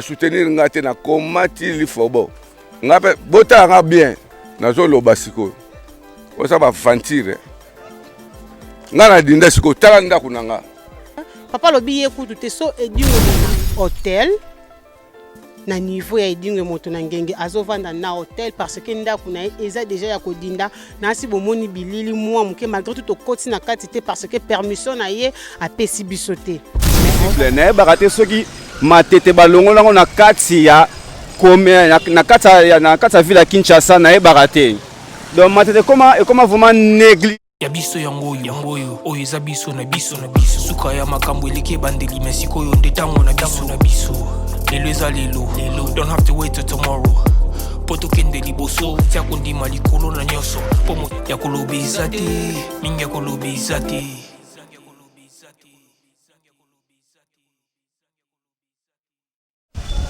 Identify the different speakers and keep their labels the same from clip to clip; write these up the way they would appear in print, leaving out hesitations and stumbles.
Speaker 1: Soutenir nga te, nakomati lifobo. Nga mpe botala nga bien, nazoloba sikoyo oza baventure. Nga nadinda sikoyo, tala ndako na nga.
Speaker 2: Papa alobi ye kutu te so Edingwe hotel na niveau ya Edingwe, moto na ngenge azovanda na hotel parce que ndako na ye eza déjà ya kodinda. Nasi bomoni bilili mwa moke, malgré tout tokoti na kati te parce que permission na ye apesi biso te.
Speaker 3: Nayebaka te soki Matete balongolango na kati ya ville ya Kinshasa. Nayebaka te. Donc Matete ekoma vraiment négligé.
Speaker 4: Ya biso yango oyo, yango oyo, oyo eza biso na biso na biso. Suka ya makambo eleki ebandeli, me sikoyo nde ntango na biso na biso. Lelo eza lelo lelo, don't have to wait till tomorrow mpo tokende liboso. Tia kondima likolo na nyonso, mpo ya koloba eza te mingi, ya koloba eza te.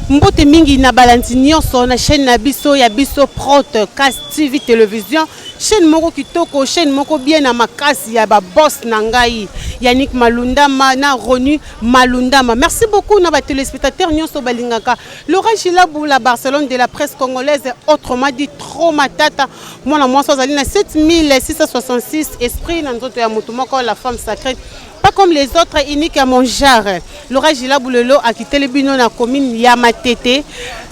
Speaker 2: Mbote mingi na balandi nyonso na chaîne na biso, ya biso Podcast TV Télévision, chaîne moko kitoko, chaîne moko bien na makasi ya baboss na ngai Yannick Malundama na Ronu Malundama. Merci beaucoup na batéléspectateurs nyonso balingaka Laurent Gilabu, la Barcelone de la presse congolaise, autrement dit trop matata. Mwana mwasi azali na 7666 esprit na nzoto ya motu moko, la femme sacrée, pas comme les autres, unique à mon genre. Laura Gilabu lelo akiteli bino na commune ya Matete.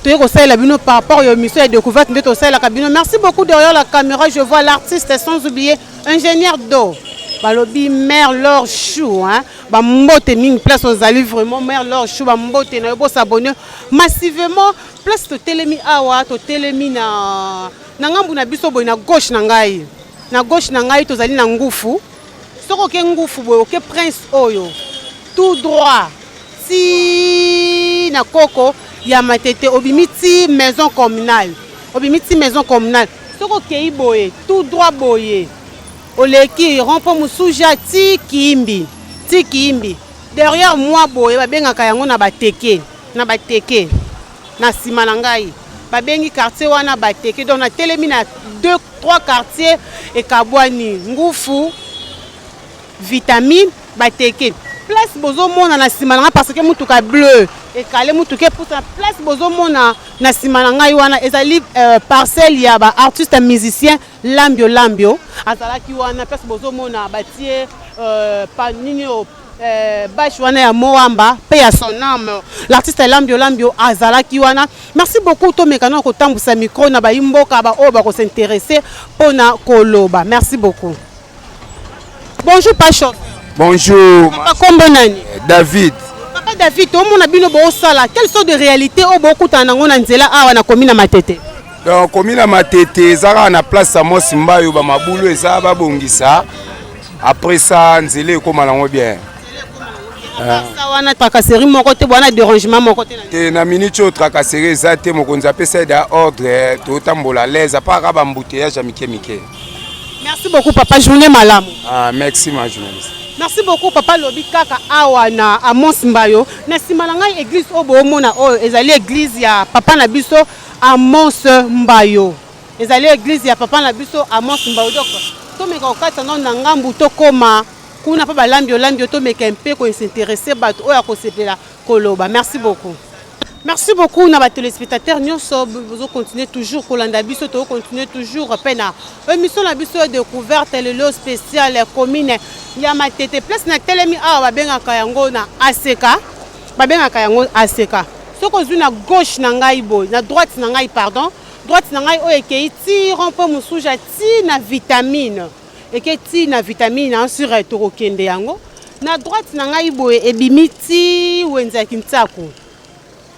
Speaker 2: Toye kosalela bino par rapport ya émission ya découverte nde tosalelaka bino. Merci beaucoup. Derrière la caméra, je vois l'artiste, sans oublier ingénieur d'eau, balobi mère Laure Chou, hein. Bambote mingi place ozali, vraiment mère Laure Chou, bambote na yo. Bosabonner massivement. Place totelemi awa, totelemi na ngambu na biso boye, na gauche na ngai, na gauche na ngai tozali na Ngufu. Soki oke Ngufu boye, oke Prince oyo tout droit ti na koko ya Matete, obimi ti maison communale, obimi ti maison communale. Soki okei boye tout droit boye, oleki rond-point Mosuja ti Kiimbi, ti Kiimbi. Derrière moi boye, babengaka yango na Bateke, na Bateke. Na nsima na ngai, babengi quartier wana Bateke. Donc natelemi na deux trois quartier ekabwani: Ngufu, Vitamine, Bateke. Place bozomona na nsima na ngai, parce que mutuka bleu ekale, mutuka epusa. Place bozomona na nsima na ngai wana ezali parcelle ya baartiste musicien Lambio Lambio azalaki wana. Place bozomona batie pa nini oyo, bâche wana ya Moamba mpe ya son âme, l'artiste Lambio Lambio azalaki wana. Merci beaucoup. Tomeka na kotambusa micro na bayi mboka baoyo bakos'intéresser mpona koloba. Merci beaucoup. Bonjour, Pacho.
Speaker 1: Bonjour.
Speaker 2: Papa, kombo nani?
Speaker 1: David.
Speaker 2: Papa David, tomona bino boosala quelle sorte de réalité oyo bokutana nango na nzela awa na komi na Matete?
Speaker 1: Donc komi na Matete eza kaka na place ya Mosi Mbayo, bamabulu eza, babongisa. Après ça, nzela ekóma nango bien.
Speaker 2: Sa wana tracasserie moko te, bwana dérangement moko te?
Speaker 1: Te, na minute oyo tracasserie eza te. Mokonzi apesa eda ordre, totambola à l'aise, apart kaka baembouteillage ya mike mike.
Speaker 2: Merci beaucoup papa, journée malamu.
Speaker 1: Ah, merci ma journaliste.
Speaker 2: Merci beaucoup papa. Lobi kaka awa na Amos Mbayo, na nsima na ngai, église oyo boomona oyo ezali église ya papa na biso Amos Mbayo, ezali église ya papa na biso Amos Mbayo. Donc tomeka kokatisa nano na ngambu, tokóma kuna mpo balambi olambi oyo, tomeka mpe kos'intéresser bato oyo akosepela koloba. Merci beaucoup. Merci beaucoup na batéléspectateurs nyonso bozocontinue toujours kolanda biso. Tozocontinue toujours mpe na émission na biso ya découverte lelo spéciale commune ya Matete. Place na telemi awa, babengaka yango na Aseka, babengaka yango Aseka. Soki ozwi na gauche na ngai boye, na droite na ngai, pardon, droite na ngai oyo ekei ti rond-point Mosuja, ti na Vitamine, eke ti na Vitamine ansure. Tokokende yango na droite na ngai boye, ebimi ti wenze ya Kintsaku,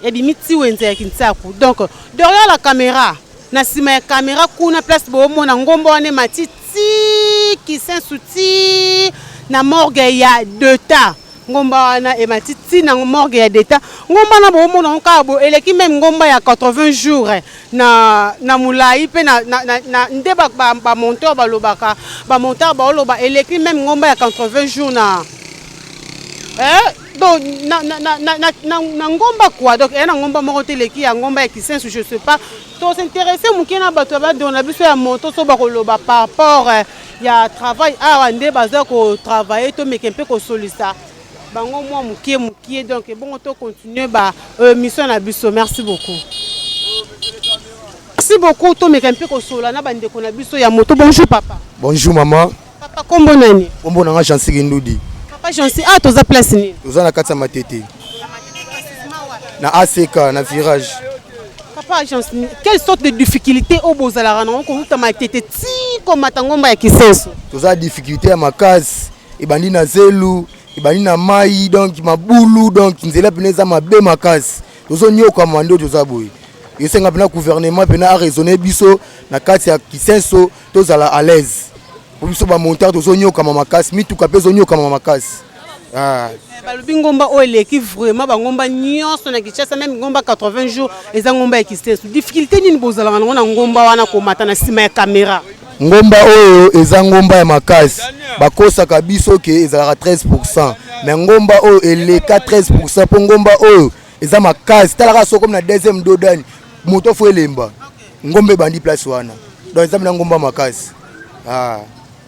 Speaker 2: ebimi ti wenze ya Kintsaku. Donc derrière la caméra, na nsima ya caméra kuna, place boomona ngomba wana emati ti Kisensu, ti na morgue ya d'État. Ngomba wana emati ti na morgue ya d'État. Ngomba wana boomona ngo kaka boye, eleki même ngomba ya 80 jours na molai mpe na nde bamonteur balobaka, bamonteur baoloba eleki même ngomba ya 80 jours na donc na ngomba quoi. Donc eya na ngomba moko te eleki ya ngomba ya Kisensu. Je sais pas, tos'intéresser moke na bato ya bandeko na biso ya moto so bakoloba par rapport ya travail awa nde baza kotravailler. Tomeke mpe kosolisa. bango mwa mokie mokie, donc ebongo to continuer ba mission na biso. Merci beaucoup, merci beaucoup. Tomeka mpe kosolola na bandeko na biso ya moto. Bonjour papa.
Speaker 5: Bonjour maman.
Speaker 2: Papa, kombo nani?
Speaker 5: Kombo na nga Jansi Kindudi.
Speaker 2: Papa Jansi, ah, toza place nini?
Speaker 5: Toza na kati ya Matete. Na ACK na virage.
Speaker 2: Papa Jansi, quelle sorte de difficulté oyo bozalaka nango kouta Matete ti komata ngomba ya Kisenso?
Speaker 5: Toza difficulté ya makasi, ebandi na zelu, ebandi na mai, donc mabulu, donc nzela pene eza mabe makasi. Tozonyokama nde toza boye. Esenga mpena gouvernement mpena araisonne biso na kati ya Kisenso, tozala à l'aise. Po biso bamotard tozonyokama makasi, mituka mpe ezonyokama makasi. Ah.
Speaker 2: Balobi ngomba oyo eleki vraiment bangomba nyonso na Kinshasa, même ngomba 80 jours, eza ngomba ya Kisenso. Difficulté nini bozalaka nango na ngomba wana, komata na nsima ya caméra?
Speaker 5: Ngomba oyo eza ngomba ya makasi. Bakosaka biso ke ezalaka 13, mais ngomba oyo eleka 13, mpo ngomba oyo eza makasi. Talaka, soki na deuxième dos d'âne, moto fo elemba, ngomba ebandi place wana. Donc eza mina ngomba makasi, ah.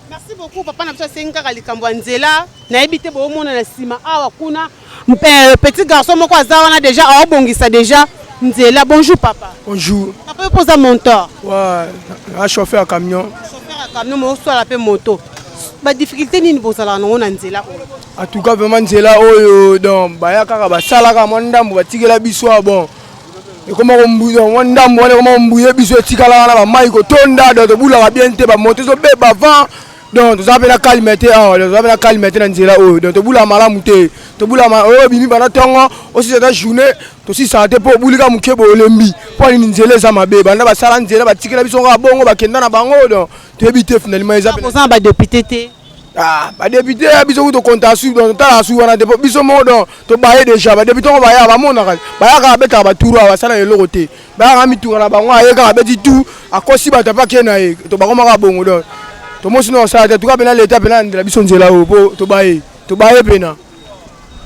Speaker 2: Merci beaucoup papa na biso. Asengi kaka likambo ya nzela. Nayebi te, boomona na nsima awa kuna mpe petit garçon moko aza wana déjà, aobongisa déjà nzela. Bonjour papa.
Speaker 6: Bonjour.
Speaker 2: Papa, yo mpo oza monteur?
Speaker 6: Ouais, un chauffeur à camion.
Speaker 2: Chauffeur ya camion, mo oswala mpe moto. Badifficulté nini bozalaka nango na nzela oyo?
Speaker 6: En tout cas, vraiment nzela oyo, donc baya kaka basalaka mwa ndambo, batikela biso awa. Bon, ekoma kombuya mwa ndambo wana, ekoma kombuye biso, etikala wana, bamai kotonda. Donc tobulaka bien te, bamoto ezobeba avant. Donc toza mpe na calme te awa, donc toza mpe na calme te na nzela oyo. Donc tobulaka malamu te, tobulaka oyo ebimi banda ntongo, osisa ta journée, tosisaka te, mpo obulika moke boye, olembi. Mpo nini? Nzela eza mabe. Banda basala nzela, batikela biso kaka bongo, bakenda na bango. Donc toyebi te finalement eza.
Speaker 2: Boza na badéputé te?
Speaker 6: Ah, badéputé ya biso kutu tokonta su, donc totalaka su wana te, po biso moko donc tobaye déjà. Badéputé ngo bayaka, bamonaka, bayaka, babetaka baturu awa, basalaka eloko te. Bayaka mituka na bango, aye kaka, abeti tu, akosi bato, ape ake na ye. To bakomaka bongo. Donc tomosi na kosala te. Tuka mpena leta mpena andela biso nzela oyo, po tobaye, tobaye mpena.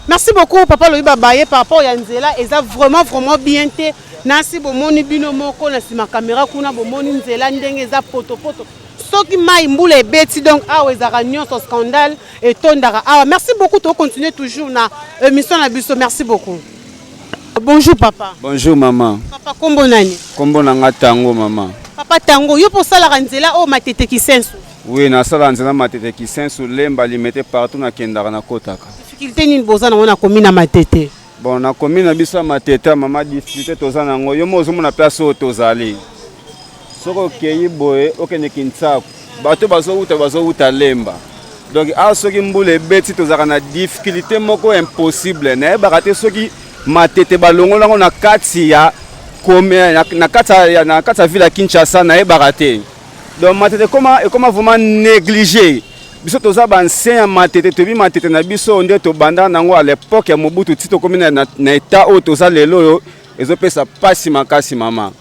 Speaker 2: Merci beaucoup papa. Lobi babaye par rapport ya nzela, eza vraiment vraiment bien te. Nasi bomoni bino moko na nsima caméra kuna, bomoni nzela ndenge eza potopoto. Soki mai mbula ebeti, donc awa ezalaka nyonso scandale, etondaka awa. Merci beaucoup, tocontinue toujours na émission na biso. Merci beaucoup. Bonjour papa.
Speaker 3: Bonjour maman.
Speaker 2: Papa, kombo nani?
Speaker 3: Kombo na nga Tango, mama.
Speaker 2: Papa Tango, yo mpo osalaka nzela oyo Matete Kisenso?
Speaker 3: Oui, nasala nzela Matete Kisenso, Lemba, Limete, partout nakendaka, nakotaka.
Speaker 2: Difficulté nini boza nango na komi na Matete?
Speaker 3: Bon, na commune na biso ya Matete, mama, difficulté toza nango, yo mo ozomona place oyo tozali. Soki okei boye, okende Kinsaku, bato bazowuta, bazowuta Lemba. Donc awa soki mbula ebeti, tozalaka na difficulté moko impossible. Nayebaka te soki Matete balongolango na kati ya na kati ya ville ya Kinshasa, nayebaka te. Donc Matete ekoma vraiment négligé. Biso toza baancien ya Matete, toyebi Matete na biso nde tobanda nango à l'époque ya Mobutu ti tokomi na état oyo toza lelo oyo. Ezopesa mpasi makasi, mama.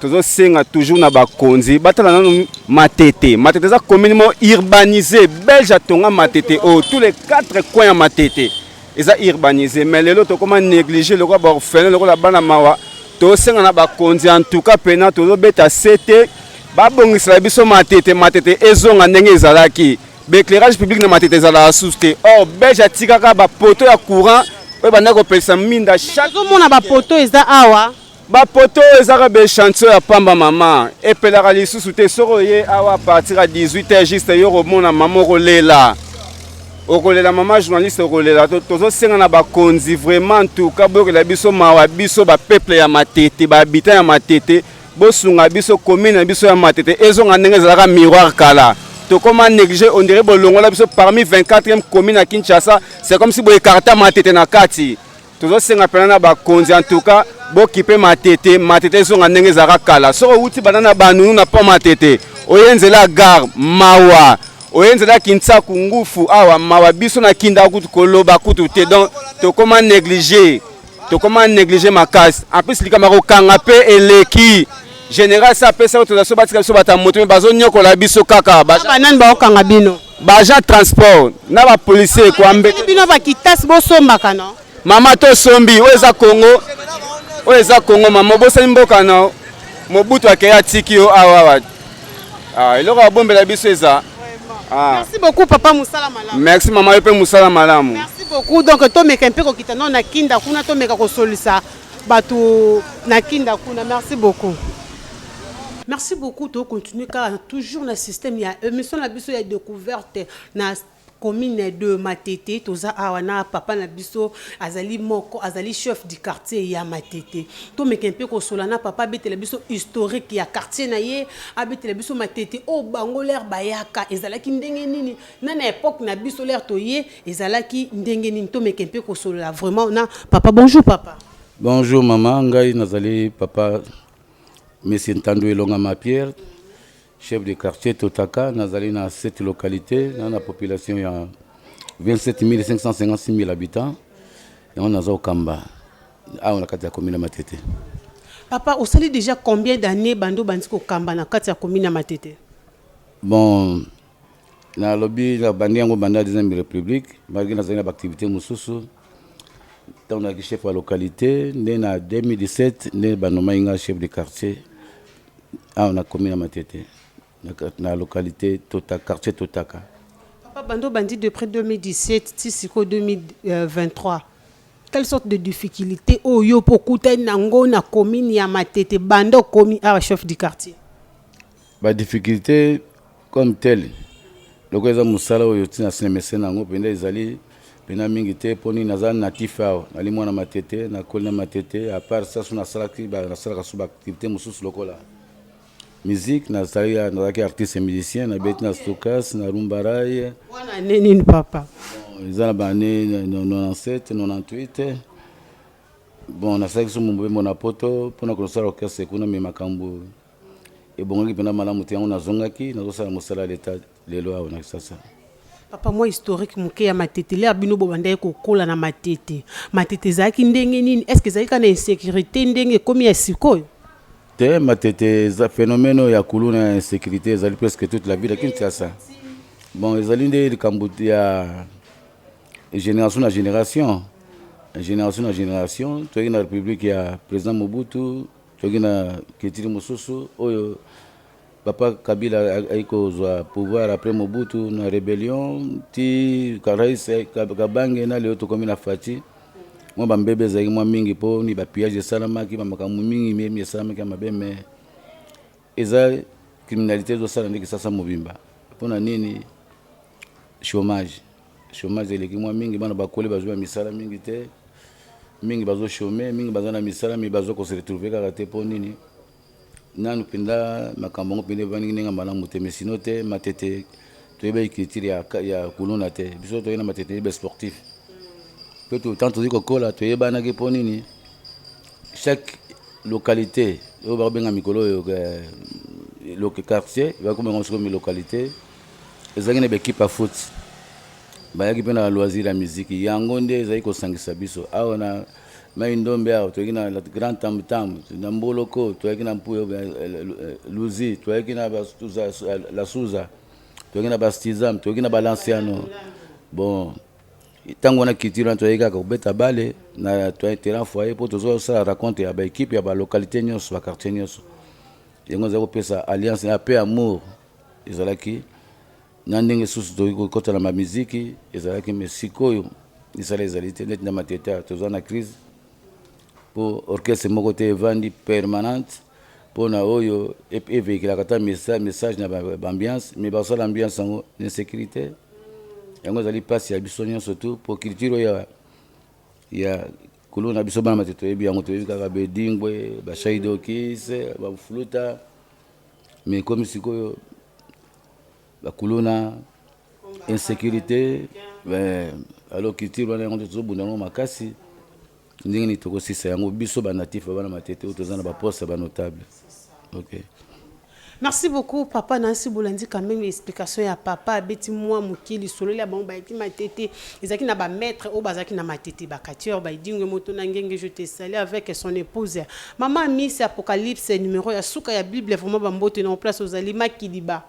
Speaker 3: Tozosenga toujours na bakonzi batala nanu Matete. Matete eza commune moko urbanisé. Belge atonga Matete oyo, tous les quatre coins ya Matete eza urbanisé, mais lelo tokóma négligé lokola baorphelin, lokola bana mawa. Tosenga na bakonzi, en tout cas pena tozobeta se te, babongisela biso Matete. Matete ezonga ndenge ezalaki. Baéclairage public na Matete ezalaka susu te. Or Belge atikaka bapoteau ya courant oyo bandaki kopelisa minda chaque.
Speaker 2: Ozomona bapoteau eza awa.
Speaker 3: Bapoteau oyo ezaka baéchantillon ya pamba, mama, epelaka lisusu te. Soki oye awa à partir ya 18 heures juste, yo komona mama, okolela, okolela, mama journaliste, okolela. Tozosenga na bakonzi vraiment, en tout cas boyokela biso mawa, biso bapeuple ya Matete, bahabitant ya Matete. Bosunga biso, commune na biso ya Matete ezonga ndenge ezalaka miroir kala. Tokóma négligé, on dirait bolongola biso parmi 24e commune ya Kinshasa. C'est comme si boécarta Matete na kati. Tozosenga mpena na bakonzi, en tout cas bokipe Matete. Matete ezonga ndenge ezalaka kala. Soki owuti banda na Banunu na po Matete, oye nzela ya gare, mawa. Oye nzela ya Kinsaku, ngufu awa, mawa. Biso na kinda kutu koloba kutu te. Donc tokóma négligé, tokóma négligé makasi. En plus likambo ya kokanga mpe eleki. Général sa apesa oyo toza so, batika biso bato ya moto, me bazonyokola biso kaka.
Speaker 2: Banani baokanga bino?
Speaker 3: Baagent transport na bapolicier kwambe.
Speaker 2: Bino bakitasi bosombaka no?
Speaker 3: Mama, tosombi. Oyo eza Congo, oyo eza Congo, mama. Obosani mboka na Mobutu akei, atiki yo awa awa. Ah, eloko abombela biso eza.
Speaker 2: Ah. Merci beaucoup papa, mosala malamu.
Speaker 3: Merci mama, yo mpe mosala malamu.
Speaker 2: Merci. Beaucoup. Donc tomeka mpe kokita nao na Kinda kuna, tomeka kosolisa bato na Kinda kuna. Merci beaucoup, merci beaucoup. Tocontinue kaka toujours na système ya émission na biso ya découverte na commune de Matete. Toza awa na papa na biso, azali moko, azali chef du quartier ya Matete. Tomeka mpe kosola na papa, abetela biso historique ya quartier na ye, abetela biso Matete oyo bango l'heure bayaka ezalaki ndenge nini, na époque na biso l'heure toye ezalaki ndenge nini. Tomeka mpe kosolola vraiment na papa. Bonjour papa.
Speaker 7: Bonjour maman, ngai nazali papa Monsieur Ntando Elongama Pierre, chef de quartier Totaka. Nazali na cette localité na population ya 27 556 000 habitants. Yango naza kokamba awa na kati ya commune ya Matete.
Speaker 2: Papa, osali déjà combien d'années bando bandi kokamba na kati ya commune ya Matete?
Speaker 7: Bon, nalobi nabandi yango banda deuxième république, malgré nazali na baactivité mosusu. Ntango nazalaki chef ya localité, nde na 2017 nde banomaki nga chef de quartier awa na commune ya Matete, na localité tota, quartier Totaka.
Speaker 2: Papa, bando bandi depuis 2017 ti sikoyo 2023, quelle sorte de difficulté oyo mpo okutani nango na commune ya Matete banda okomi awa chef du quartier?
Speaker 7: Badifficulté comme tel, lokola eza mosala oyo ntina sinemese na yango mpenza, ezali mpena mingi te. Mpo nini? Naza natif awa, nali mwana Matete, nakoli na Matete. À part ça, so nasalaki, nasalaka so baactivité mosusu lokola musique. Nazalaki artiste musicien, nabeti na Stokas, na Rumbarai.
Speaker 2: Wana année nini, papa?
Speaker 7: Eza na baannée 97, 98. Bon, nasalaki so mobembo na Poto mpona kosala orchestre kuna, me makambo ebongaki mpena malamu te. Yango nazongaki, nazosala mosala ya leta lelo awa na Kisasa.
Speaker 2: Papa, mwa historique moke ya Matete, l'heure bino bobandaki kokola na Matete, Matete ezalaki ndenge nini? Est ce que ezalaki kaka na insécurité ndenge ekomi ya sikoyo?
Speaker 7: Te, Matete eza phénomène oyo ya kuluna ya insécurité ezali presque toute la ville ya Kinshasa. Bon, ezali nde likambo ya génération na génération, génération na génération. Toyaki na république ya président Mobutu, toyaki na culture mosusu oyo papa Kabila ayi kozwa pouvoir après Mobutu na rébellion, ti rais Kabange, na lelo tokomi na Fatshi. Mwa bambebe ezalaki mwa mingi mpo ni bapillage esalamaki, bamakambo mingi mingi esalamaki ya mabe. Mais eza criminalité ezosala nde Kisasa mobimba. Mpona nini? Chômage, chômage eleki mwa mingi. Bana bakoli, bazwi bamisala mingi te, mingi bazochômer, mingi baza na misala mais bazo kose retrouver kaka te. Mpo nini? Nanu mpenza makambo yango mpenza evandiki ndenge malamu te. Mais sinon te, Matete toyebaki culture ya kuluna te. Biso toyei na Matete yeba sportif mpe tant tozali kokola, toyebanaki. Mpo nini? Chaque localité oyo bakobenga mikolo oyo quartier, bakobenga sikoyo localité, ezalaki na baéquipe ya foot, bayaki mpe na loisir ya musique. Yango nde ezalaki kosangisa biso awa na Mai Ndombe. Awa toyaki na grand tamtam, na Mboloko, toyaki na Mpuyo Luzi, toyaki na la Suza, toyaki na Bastizam, toyaki na Balanciano. Bon, ntango wana culture wana, toyaki kaka kobeta bale na terrain foyer, mpo tozosala rencontre ya baéquipe ya balocalité nyonso, baquartier nyonso. Yango ezali kopesa alliance ya pe amour ezalaki na ndenge susu tokoki kokɔta na bamiziki ezalaki. Mais sikoyo misala ezali te. Neti na Matete toza na crise, mpo orchestre moko te evandi permanente mpona oyo evéhiculaka ata message na baambiance. Mais basala ambiance yango na insécurité, yango ezali mpasi ya biso nyonso tu. Mpo culture oyo ya kuluna na biso bana Matete toyebi yango, toyebi kaka bedingwe, bashaidokis, bafuluta. Mais komi sikoyo bakuluna, insécurité, alors culture wana yango tozobunda yango makasi. Ndenge nini tokosisa yango, biso banatif bana Matete oyo toza na baposte ya banotable? Ok.
Speaker 2: Merci beaucoup papa. Nansi bolandi quand même explication ya papa, abeti mwa moke lisolo ya bango bayaki Matete. Ezalaki na bamaître oyo bazalaki na Matete, bacatcheur baidingwe moto na ngenge. Je te salue avec son épouse mama Miss Apocalypse, numéro ya suka ya Bible. Vraiment bambote na place ozali. Makidiba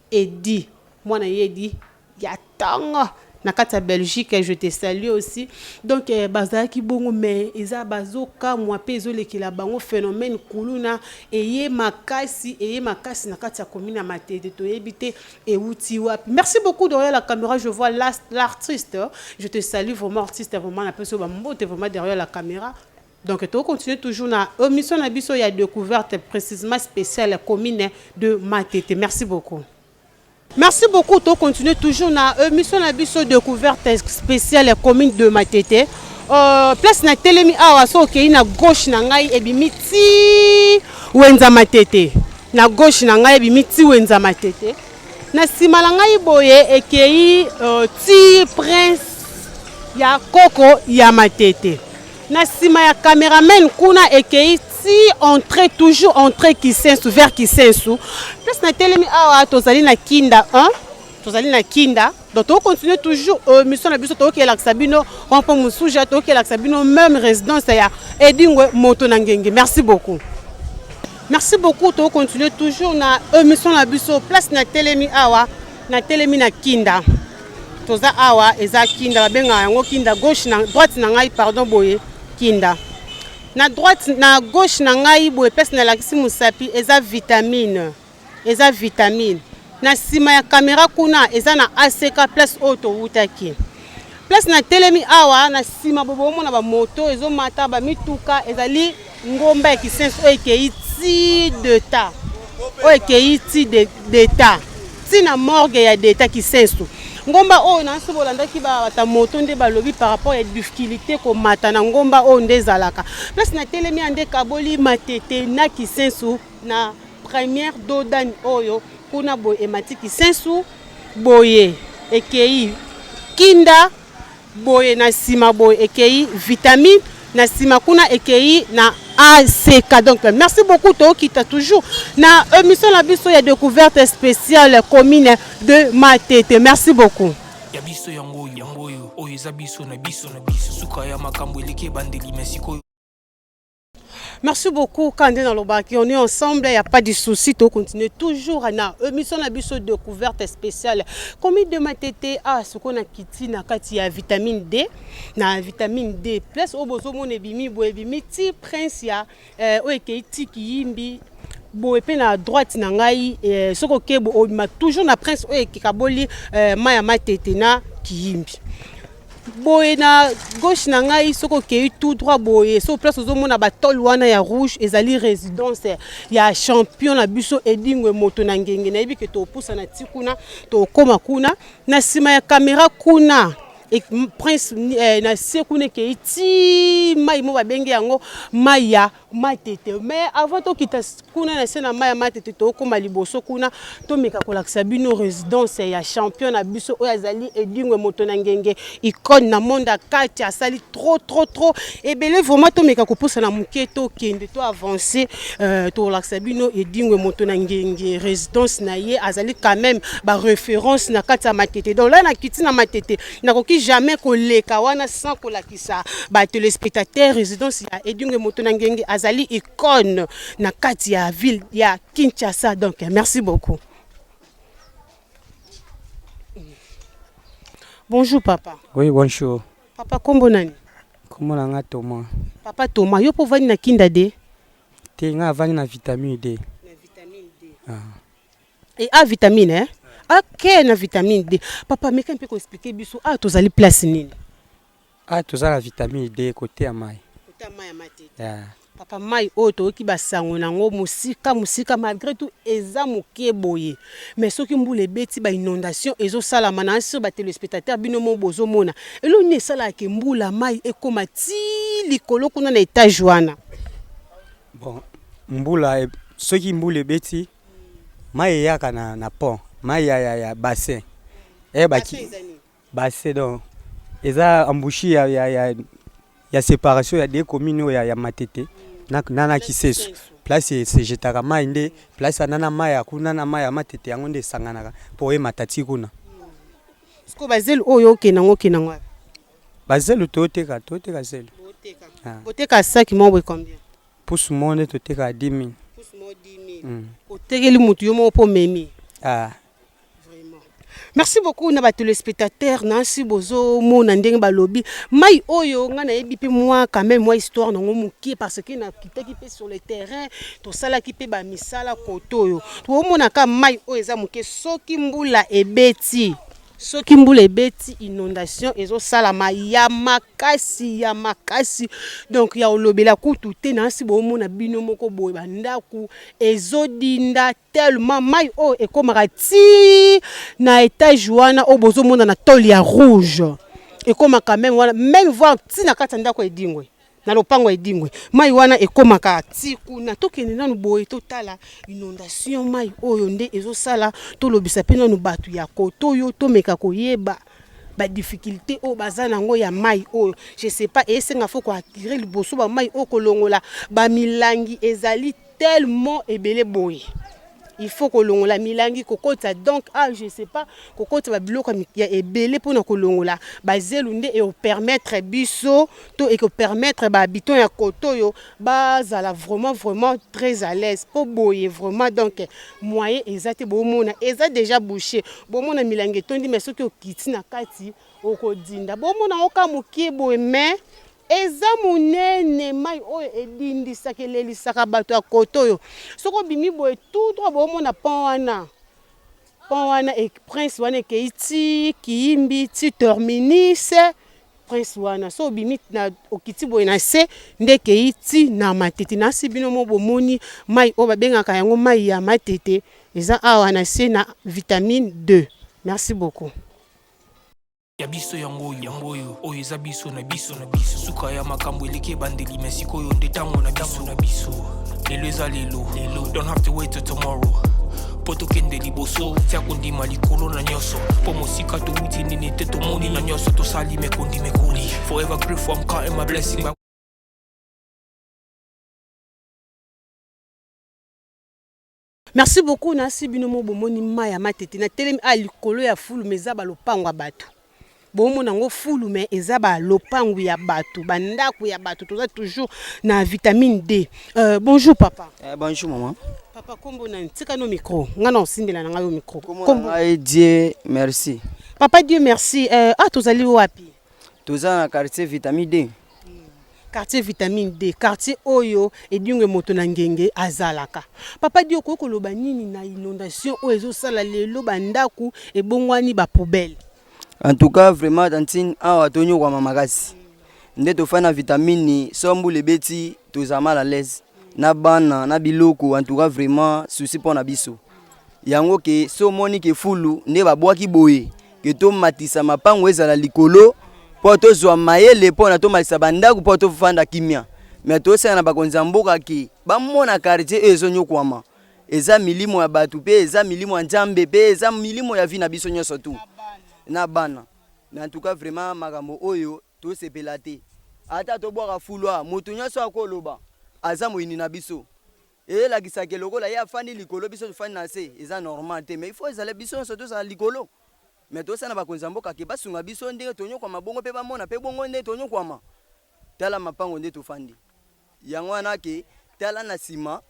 Speaker 2: edi mwana ye edi ya ntongo. Na kati ya Belgique, je te salue aussi. Donc eh, bazalaki bongo mais eza bazokamwa mpe ezolekela bango phénomène kuluna eye makasi, eye makasi na kati ya commune ya Matete, toyebi te ewuti wapi. Merci beaucoup. Derrière la caméra, je vois l'artiste, je te salue vraiment, artiste, vraiment napesi yo bambote vraiment derrière la caméra. Donc tocontinue toujours na émission na biso ya découverte, précisément spéciale commune de Matete. Merci beaucoup. Merci beaucoup. To continue toujours na émission na biso découverte spéciale commune de Matete. Place na telemi awa, so okei na gauche na ngai, ebimi ti wenza Matete. Na gauche na ngai ebimi ti wenza Matete. Na nsima na ngai boye ekei ti prince ya koko ya Matete. Na nsima ya cameraman kuna ekei ti entrée, toujours entrée Kisensu, vers Kisensu. Place na telemi awa, tozali na Kinda 1, tozali na Kinda. Donc tokontinue toujours mission na biso, tokokelakisa bino rond-point Mosuja, tokokelakisa bino même résidence ya Edingwe Moto na Ngenge. Merci beaucoup. Merci beaucoup. Tokontinue toujours na émission na biso. Place na telemi awa, na telemi na Kinda. Toza awa, eza Kinda, babengaka yango Kinda. Gauche na droite na ngai, pardon, boye Kinda. Na droite, na gauche na ngai boye, place nalakisi mosapi, eza Vitamine, eza Vitamine. Na nsima ya kamera kuna eza na ACK, place oyo towutaki. Place na telemi awa, na nsima boye bomona bamoto ezomata, bamituka. Ezali ngomba ya Kisenso oyo ekei ti d'État, oyo ekei ti d'État, ti na morgue ya d'État Kisenso. Ngomba oyo na nso bolandaki bata moto nde balobi par rapport ya difficulté komata na ngomba oyo nde ezalaka. Place na telemi ya nde kaboli Matete na Kisensu na première dos d'âne oyo kuna boye emati Kisensu, boye ekei Kinda, boye na nsima boye ekei Vitamine, na nsima kuna ekei na ACK. Donc merci beaucoup. Tokita toujours na émission na biso ya découverte spéciale commune de Matete. Merci beaucoup.
Speaker 4: Ya biso yango oyo, yango oyo, oyo eza biso na biso na biso. Suka ya makambo eleki ebandeli, me sikoyo.
Speaker 2: Merci beaucoup. Quand on est ensemble, il n'y a pas de souci. On continue toujours na émission na biso découverte spéciale. Commune de Matete, ah, ce qu'on a quitté na kati ya Vitamine D, na Vitamine D. Place oyo bozomona ebimi boye, ebimi ti prince ya oyo ekei ti Kiyimbi. Boye mpe na droite na ngai, soki okei obima toujours na prince oyo ekekaboli mai ya Matete na Kiyimbi. Boye na gauche na ngai, soki okei tout droit boye, so place ozomona batole wana ya rouge, ezali résidence ya champion na biso Edingwe Moto na Ngenge. Nayebi ke topusana ti kuna, tokóma kuna. Na nsima ya kamera kuna prince na se kuna ekei ti mai mo babengi yango mai ya Matete. Mais avant tokita kuna na se na mai ya Matete, tokóma liboso kuna, tomeka kolakisa bino résidence ya champion na biso oyo azali Edingwe Moto na Ngenge, icône na monde ya kati. Asali trop, trop, trop ebele vraiment. Tomeka kopusana moke, tokende, to avance, tolakisa bino Edingwe Moto na Ngenge, résidence na ye. Azali quand même baréférence na kati ya Matete. Donc la nakiti na Matete, nakoki jamais koleka wana sans kolakisa batéléspectateur résidence ya Edingwe Moto na Ngenge. Azali icône na kati ya ville ya Kinshasa. Donc merci beaucoup. Bonjour papa.
Speaker 8: Oui, bonjour.
Speaker 2: Papa, kombo nani?
Speaker 8: Kombo na nga Thomas.
Speaker 2: Papa Thomas, yo mpo ovandi na Kinda D?
Speaker 8: Te, nga avandi na Vitamine D.
Speaker 2: Na Vitamine D. Ah. E a vitamine, eh? Ok, na Vitamine D. Papa, meka mpe koexpliquer biso, ah, tozali place nini?
Speaker 8: Ah, toza na Vitamine D, côté ya mai.
Speaker 2: Côté ya mai ya Matete. Yeah. Papa, mai oyo toyoki basango nango mosika mosika, malgré tout eza moke boye, mais soki mbula ebeti, bainondation ezosalama. Na sur batéléspectateur, bino mo bozomona eloko nini esalaka mbula mai ekóma ti likolo kuna na étage wana?
Speaker 8: Bon, mbula, soki mbula ebeti, mai eyaka na pont, mai ya bassin eyebaki bassin. Donc eza embouchure ya séparation ya deux communes oyo ya Matete na Kisenso. Place esejetaka mai nde place ana na mai ya kuna na mai ya Matete, yango nde esanganaka mpo emata ti kuna.
Speaker 2: Sikoyo bazelu oyo okende yango, okende yango wapi?
Speaker 8: Bazelu toteka zelu.
Speaker 2: Boteka saki moko boye combien?
Speaker 8: Pusu moko nde toteka 10 000.
Speaker 2: Pusu moko 10 000? Otekeli motu yo moko mpo omemi?
Speaker 8: Ah.
Speaker 2: Vraiment. Merci beaucoup na ba telespectateurs nasi bozo mona ndenge balobi mai oyo nga nayebi pe mwa quand même mwa histoire nango mokie parce que na kitaki pe sur le terrain tosalaki pe ba misala koto oyo toomona ka mai oyo eza moke soki mbula ebeti soki mbula ebeti inondation ezosalama ya makasi ya makasi donc ya olobela kutu te nasi boomona bino moko boye bandako ezodinda Tellement mayi oyo ekomaka ti na etage wana oyo bozo mona na tole ya rouge ekomaka meme wana meme voir ti na kati ya ndako ya Edingwe na lopango ya Edingwe mayi wana ekomaka ti kuna. Tokende nanu boye totala inondation mayi oyo nde ezosala tolobisa pe nanu batu ya kote oyo tomeka koyeba ba difficulte oyo baza nango ya mayi oyo je sais pas esenga faut ko attirer liboso ba mayi oyo kolongola ba milangi ezali tellement ebele boye il faut kolongola milangi kokotisa donc ah je sais pas kokotisa ba biloko ya ebele pona kolongola bazelu nde eko permettre biso to eko permettre ba habitants ya kote oyo bazala vraiment vraiment très à l'aise po boye vraiment donc moyen eza te bomona eza déjà bouche bomona milangi etondi mais soki okiti na kati okodinda bomona yango ka mokie boye mais Eza munene mayi oyo edindisaka elelisaka batu ya kote oyo soki obimi boye tout droit bomona pont wana pont wana e prince wana ekeyi ti kiyimbi ti terminus prince wana soki obimi na okiti boye na se nde ekeyi ti na matete nasi bino moko bomoni mayi oyo babengaka yango mayi ya matete eza awa na se na vitamine 2 merci beaucoup.
Speaker 4: Ya biso yango oyo, yango oyo, oyo eza biso na biso na biso. Suka ya makambo eleki ebandeli, mais sikoyo nde tango na biso na biso. Lelo eza lelo, lelo, don't have to wait till tomorrow. Po tokende liboso, tia kondima likolo na nyonso. Po mosika towuti nini te tomoni na nyonso tosali mais kondima ekoli. Forever grateful, I'm counting my blessing.
Speaker 2: Merci beaucoup nasi bino mo bomoni mayi ya matete na telemi a likolo ya fulu mais eza ba lopango ya batu bomona yango fulu mais eza ba lopango ya batu ba ndaku ya batu toza toujours na vitamine D euh, bonjour papa
Speaker 9: eh, bonjour maman
Speaker 2: papa kombo nani tika no micro nga na osimbela na ngai yo micro
Speaker 9: kombo ngai Dieu merci
Speaker 2: papa Dieu merci euh, ah tozali wapi
Speaker 9: Toza na quartier vitamine D.
Speaker 2: Quartier vitamine D, quartier oyo Edingwe moto na ngenge azalaka. Papa Dio okoki koloba nini na inondation oyo ezosala lelo ba ndaku ebongwani ba poubelle?
Speaker 9: En tout cas vraiment tantine awa tonyokwama makasi nde tofandi na vitamine so mbula ebeti toza mal à l'aise na bana na biloko en tout cas vraiment souci mpo na biso yango ke so omoni ke fulu nde babwaki boye ke tomatisa mapango ezala likolo mpo tozwa mayele mpo na tomatisa bandako mpo tofanda kimia me tosala na bakonzi ya mboka ke bamona quartier oyo ezonyokwama eza milimo ya bato mpe eza milimo ya nzambe mpe eza milimo ya vie na biso nyonso tu na bana mais en tout cas vraiment makambo oyo tosepela te ata tobwaka fulwa moto nyonso akoloba aza moyini na biso Elakisa ke lokola ye afandi likolo biso tofandi na se eza normal te mais il faut ezala biso nionso tozala likolo mais tosala na bakonzi ya mboka ke basunga biso ndenge tonyokwama bongo pe bamona pe bongo nde tonyokwama tala mapango nde tofandi yango wana ke tala na sima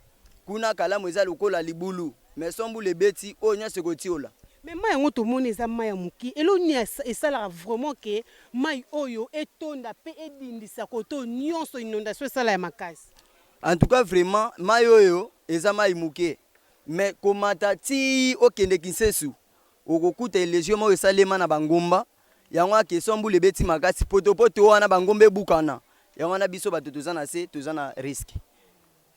Speaker 9: kuna kalamu eza lokola libulu mais so mbula ebeti oyo nionso ekotiola.
Speaker 2: Mais mayi yango tomoni eza mayi ya mukie eloko nini esalaka vraiment ke mayi oyo etonda pe edindisa kote oyo nionso inondation esala ya makasi?
Speaker 9: En tout cas vraiment mayi oyo eza mayi muke mais komata ti okende kinsesu okokuta elesion moko esalema na ba ngomba yango wana question mbula ebeti makasi potopoto wana ba ngomba ebukana yango wana biso batu toza na se toza na risque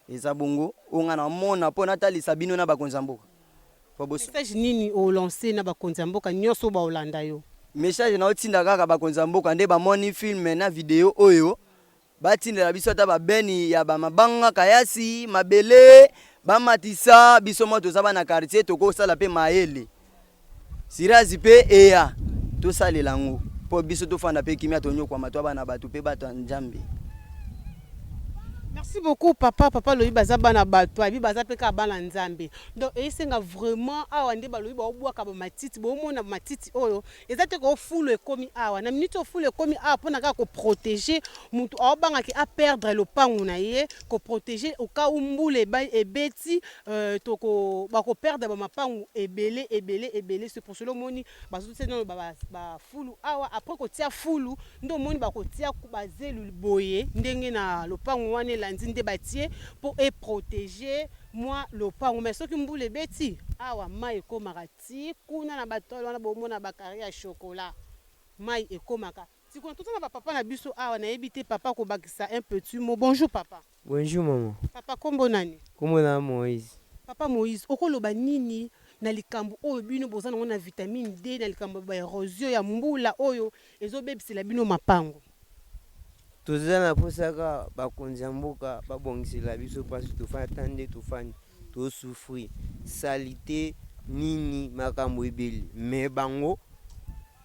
Speaker 9: eza bongo oyo nga na mona po natalisa bino na bakonzi ya mboka
Speaker 2: po bo Message nini o lancer na bakonzi ya mboka nionso oyo bakolanda yo?
Speaker 9: Message naotinda kaka bakonzi ya mboka nde bamoni film na video oyo Batindela biso ata ba beni ya ba mabanga, kayasi, mabele, bamatisa biso mwa toza bana quartier tokosala pe mayele. Sirazi pe eya tosalela yango po biso tofanda pe kimia tonyokwama toa bana batu pe bato ya Nzambe.
Speaker 2: Merci beaucoup papa, papa alobi baza bana bato, abi baza pe kaka bana Nzambe. Donc esenga vraiment awa nde balobi baobwaka ba matiti, bomona matiti oyo eza te ko fulu ekomi awa. Na minute oyo fulu ekomi awa pona kaka ko proteger mutu aobanga ke a perdre lopangu na ye, ko proteger au cas où mbula ebeti euh, toko bako perdre ba mapangu ebele ebele ebele. C'est pour cela omoni bazotia nano ba, ba fulu awa, après kotia fulu Nde omoni bakotia bazelu boye ndenge na lopango wana elandi nde batie po e proteger mwa lopango mais soki mbula ebeti awa mayi ekomaka ti kuna na ba tole wana bomona ba carre ya chocolat mayi ekomaka ti kuna toza na ba papa na biso awa nayebi te papa akobakisa un petit mot bonjour papa.
Speaker 10: Bonjour maman.
Speaker 2: Papa kombo nani?
Speaker 10: Kombo na Moïse.
Speaker 2: Papa Moïse, okoloba nini na likambo oyo bino boza nango na vitamine D na likambo ya ba erosion ya mbula oyo ezobebisela bino mapango?
Speaker 10: Toza na posa kaka bakonzi ya mboka babongisela biso pasi tofandi ata nde tofandi to souffrir salite nini makambo ebele mais bango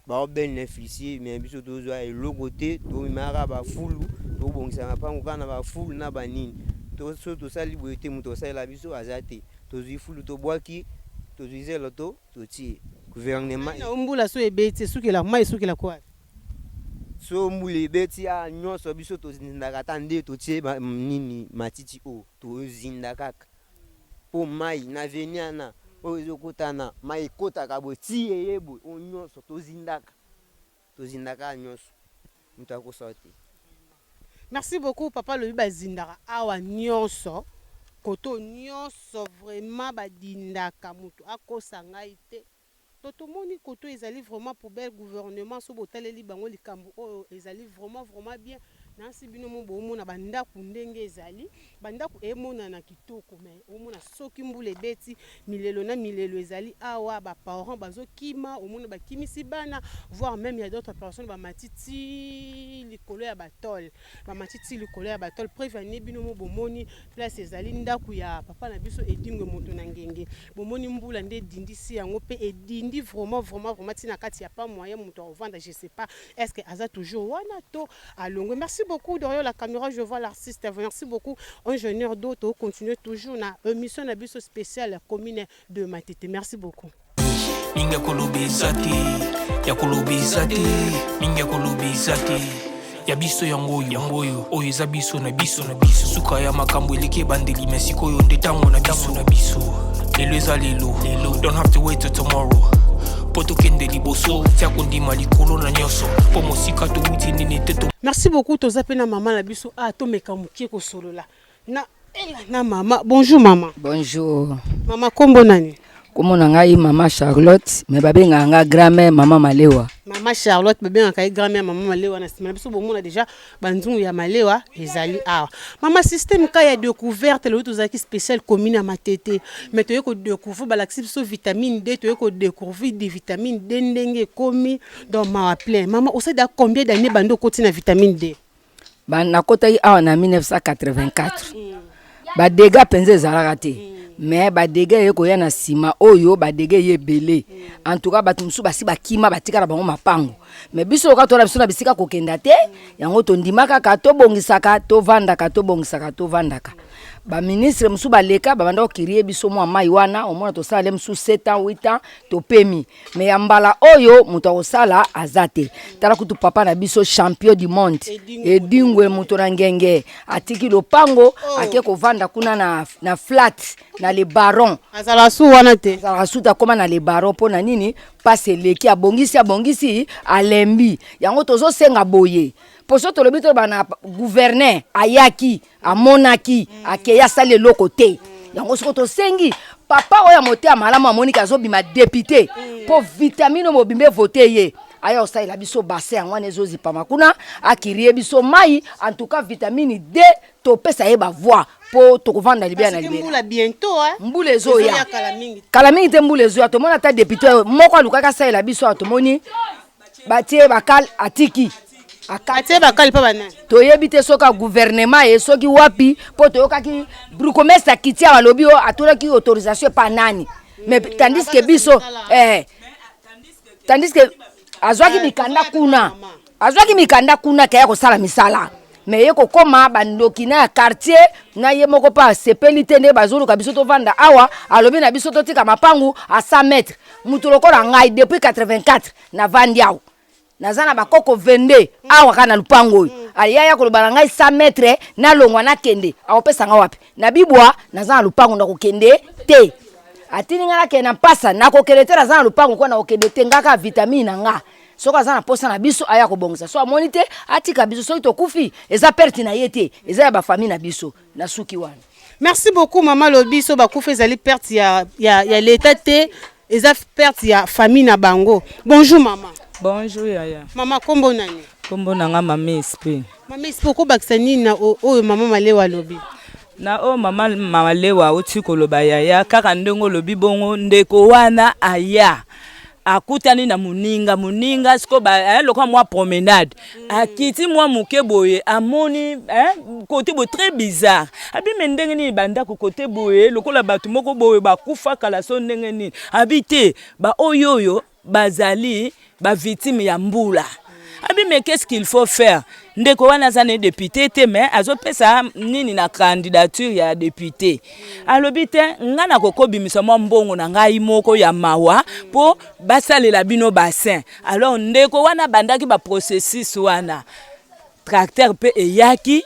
Speaker 10: Bao beneficier mais biso tozwa eloko te, tobimaka kaka ba fulu, tobongisa mapango kaka na ba fulu na ba nini. Soki tosali boye te moto akosalela biso aza te. Tozwi fulu tobwaki, tozwi zelo to totie. Gouvernement.
Speaker 2: Na mbula soki ebeti esukela mayi esukela wapi?
Speaker 10: Soki mbula ebeti awa nyonso biso tozindaka ata nde totie nini matiti oyo tozinda kaka. Po mayi na avenue wana oyo ezo kotana mayi ekotaka boye ti eye boye oyo nionso tozindaka tozindaka nionso mutu akosa yo te.
Speaker 2: Merci beaucoup papa alobi bazindaka awa nionso koto nionso vraiment badindaka mutu akosa ngai te to tomoni koto ezali vraiment poubelle gouvernement soki botaleli bango likambo oyo ezali vraiment vraiment bien nasi bino mo bomona ba ndaku ndenge ezali ba ndaku emonana kitoko mais omona soki mbula ebeti milelo na milelo ezali awa ba parents bazokima omona bakimisi bana voire meme ya d'autres personnes bamati ti likolo ya ba tole bamati ti likolo ya ba tole preuve ane bino mo bomoni place ezali ndaku ya papa na biso Edingwe moto na ngenge Bomoni mbula nde edindisi yango pe edindi vraiment vraiment vraiment ti na kati ya pas moyen mutu akovanda je sais pas est ce que aza toujours wana to alongwe merci beaucoup derrière la camera je vois l'artiste merci beaucoup ingénieur do to continuer toujours na emission na biso spéciale commune de Matete merci beaucoup.
Speaker 4: Mingi ya koloba eza te, ya koloba eza te, mingi ya koloba eza te. Ya biso yango oyo, yango oyo, oyo eza biso na biso na biso. Suka ya makambo eleki ebandeli, mais sikoyo nde tango na biso na biso. Lelo eza lelo, lelo, don't have to wait till tomorrow. Po tokende liboso, tia kondima likolo na nyonso, po mosika towuti nini te to.
Speaker 2: Merci beaucoup toza pe na mama na biso ah tomeka mokie kosolola na ela na mama bonjour mama.
Speaker 11: Bonjour.
Speaker 2: Mama kombo nani?
Speaker 11: Kombo na ngai mama Charlotte mais babengaka nga grand-mère mama Malewa.
Speaker 2: Mama Charlotte babengaka ye grand-mère mama Malewa na sima na biso bomona déjà banzungu ya Malewa ezali awa. Mama système ka ya découverte lobi tozalaki spécial commune ya Matete mais toye ko découvrir balakisi biso vitamine D toye ko découvrir di vitamine D ndenge ekomi donc mawa plein. Mama osali da combien d'années bando okoti na vitamine D?
Speaker 11: Ba nakotaki awa na 1984 ba dégâts mpenza ezalaka te mais ba dégâts eye koya na nsima oyo ba dégâts eye ebele en tout cas bato mosusu basi bakima batika na bango mapango mais biso loka tola biso na bisika kokenda te yango tondima kaka tobongisaka tovandaka tobongisaka tovandaka baministre mosusu baleka babanda kokirie biso mwa mai wana omona tosala le mosusu 7 ans 8 ans topemi Mais ya mbala oyo moto akosala aza te. Tala kutu papa na biso champion du monde Edingwe moto na ngenge atiki lopango oh. ake kovanda kuna na, na flat na le baron.
Speaker 2: Azala su wana te.
Speaker 11: Azala su te akoma na le baron mpo na nini? Pasi eleki abongisi abongisi alembi. Yango tozosenga boye poso tolobi toloba na gouverneur ayaki amonaki akei asali eloko te yango soko tosengi papa oyo ya motema malamu amoniki azobima depute mpo vitamine oyo mobimba evote ye aya kosalela biso bassin yango wana ezozipama kuna akirie biso mai en tout cas vitamine d topesa ye bavoi mpo tokovanda libela na
Speaker 2: libela
Speaker 11: mbula ezoya kala mingi te mbula ezoya tomoni ata depute moko alukaki asalela biso awa tomoni batie bakal atiki
Speaker 2: atie bakali mpo banani
Speaker 11: toyebi te soki gouvernement ye soki wapi mpo toyokaki bricomestre akiti awa alobi o atunaki autorisation epa nani mais mm, tandis que biso eh, tandis que azwaki mikanda kuna azwaki mikanda kuna kaya kosala misala. Mais ye kokoma bandoki na ya quartier na ye moko mpe asepeli te nde bazoluka biso tovanda awa. Alobi na biso totika mapangu a 100 mètre. Moto lokola ngai, depuis 84 navandi awa, naza na bakoko 22 awa kaka na lupango oyo. Aya ya koloba na ngai 100 mètre, nalongwa nakende, akopesa nga wapi? Na bibwa naza na lupango, nakokende te. Atindi ngai nakende na mpasa, nakokende te. Naza na lupango kwa, nakokende te. Nga kaka vitamine na nga. Soki aza na posa na biso, aya kobongisa. So amoni te, atika biso. Soki tokufi, eza perte na ye te, eza ya bafamille na biso. Nasuki wana.
Speaker 2: Merci beaucoup, mama. Lobi so bakufa, ezali perte ya leta te, eza perte ya famille na bango. Bonjour, mama.
Speaker 12: Bonjour, yaya.
Speaker 2: Mama, kombo nani?
Speaker 12: Kombo na nga Mama Esprit.
Speaker 2: Mama Esprit, okobakisa nini na oyo mama Malewa alobi?
Speaker 12: Na oyo mama Malewa auti koloba, yaya, kaka ndenge olobi bongo. Ndeko wana aya akutani na moninga, moninga siko eh, lokola mwa promenade, akiti mwa moke boye, amoni eh, kote boye très bizarre. Abi me ndenge nini bandako kote boye lokola bato moko boye bakufa kala, so ndenge nini? Abi te, baoyo oyo bazali bavictime ya mbula. Abi mais qu'est-ce qu'il faut faire? Ndeko wana aza na député te, mais azopesa nini na candidature ya député. Alobi te, nga nakokobimisa mwa mbongo na ngai moko ya mawa mpo basalela bino bassin. Alors ndeko wana abandaki baprocessus wana, tracteur mpe eyaki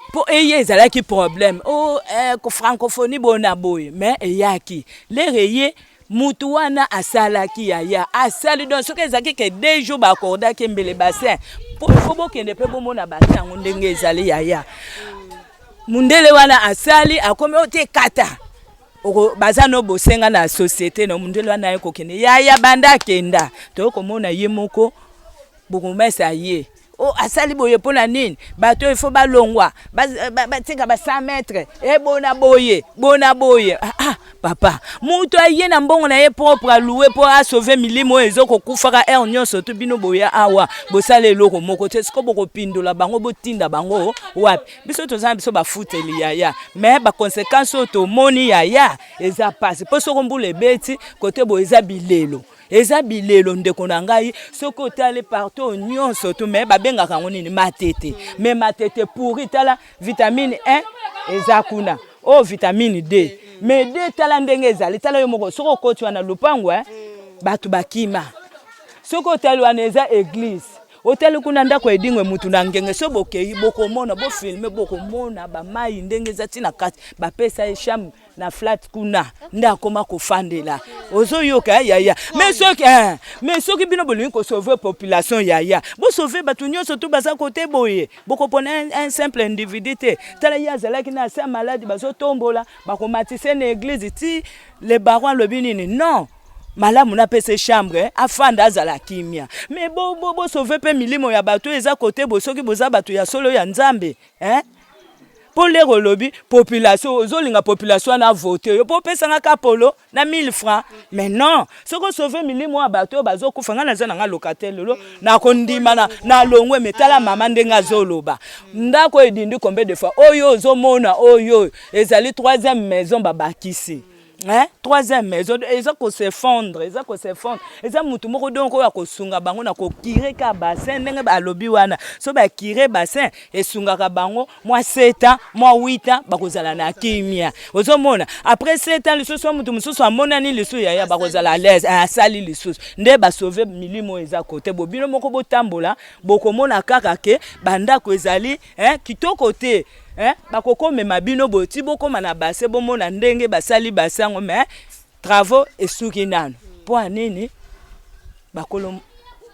Speaker 12: mpo eye ezalaki problème o eh, francophonie boye na boye, mais eyaki lere eye mutu wana asalaki, yaya, asali. Donc soki ezalaki ke 2 jours baaccordaki mbele bassin, po bokende mpe bomona bassin yango ndenge ezali, yaya. Mundele wana asali, akomi oyo te kata baza no bosenga na société na mundele wana aye kokende, yaya. Banda akenda, toye komona ye moko bourgmestre ye o asali boye mpo na nini? Bato oyo ifo balongwa, batika ba 100 mètre e bona boye, bona boye. Ah, ah, papa, moto aye na mbongo na ye propre, alue mpo asauve milimo oyo ezokokufaka heure nyonso. To bino boya awa, bosala eloko moko te. Siko bokopindola bango, botinda bango wapi? Biso toza na biso bafuteli, yaya, mais baconséquence oyo tomoni, yaya, eza pasi. Mpo soko mbula ebeti kote boye, eza bilelo, eza bilelo, ndeko na ngai. Soki otali partout nyonso tu, mais babengaka yango nini? Matete. Mais matete pourri. Tala, vitamine 1 eza kuna, oyo vitamine D, mais D, tala ndenge ezali. Tala yo moko, soki okoti wana lupango, eh, bato bakima. Soki otali wana eza église, otali kuna ndako edingwe mutu na ngenge. So bokei, bokomona, bofilme, bokomona bamai ndenge eza ntina kati. Bapesa ye chambre na flat kuna nde akoma kofandela. Ozoyoka, yaya? Mais soki eh, mais soki bino bolingi kosauve population, yaya, bosauve bato nyonso tu baza kote boye. Bokopona un simple individu te. Tala, ye azalaki na asa maladi, bazotombola, bakomatise na église ti le baron alobi nini? Non, malamu napesa chambre, afanda, azala kimia. Mais bosauve mpe milimo ya bato eza kote boye, soki boza bato ya solo ya Nzambe, eh? Mpo lero olobi population, ozolinga population wana avote yo mpo opesanga ka polo na 1000 francs. Mais non, soki osauve milimo ya bato oyo bazokufa, ngai naza na nga locataire lelo, nakondima na longwe. Me tala mama ndenge azoloba, ndako edindi combien de fois? Oyo ozomona oyo ezali troisième maison babakisi, hein? Troisième maison eza kos'effondre, eza kos'effondre. Eza mutu moko donc oyo akosunga bango na kocurer ka bassin ndenge balobi wana. So bacurer bassin, esungaka bango mwa 7 ans, mwa 8 ans, bakozala na kimia. Ozomona, après 7 ans lisusu mutu mosusu amonani lisusu, yaya, bakozala à l'aise. Asali lisusu nde basauve milimo oyo eza kote bo. Bino moko botambola, bokomona kaka ke bandako ezali, eh, kitoko te, eh, bakokomema bino boye ti bokóma na bassin, bomona ndenge basali bassin yango. Mais travaux esuki nano mpo ya nini? Bakolo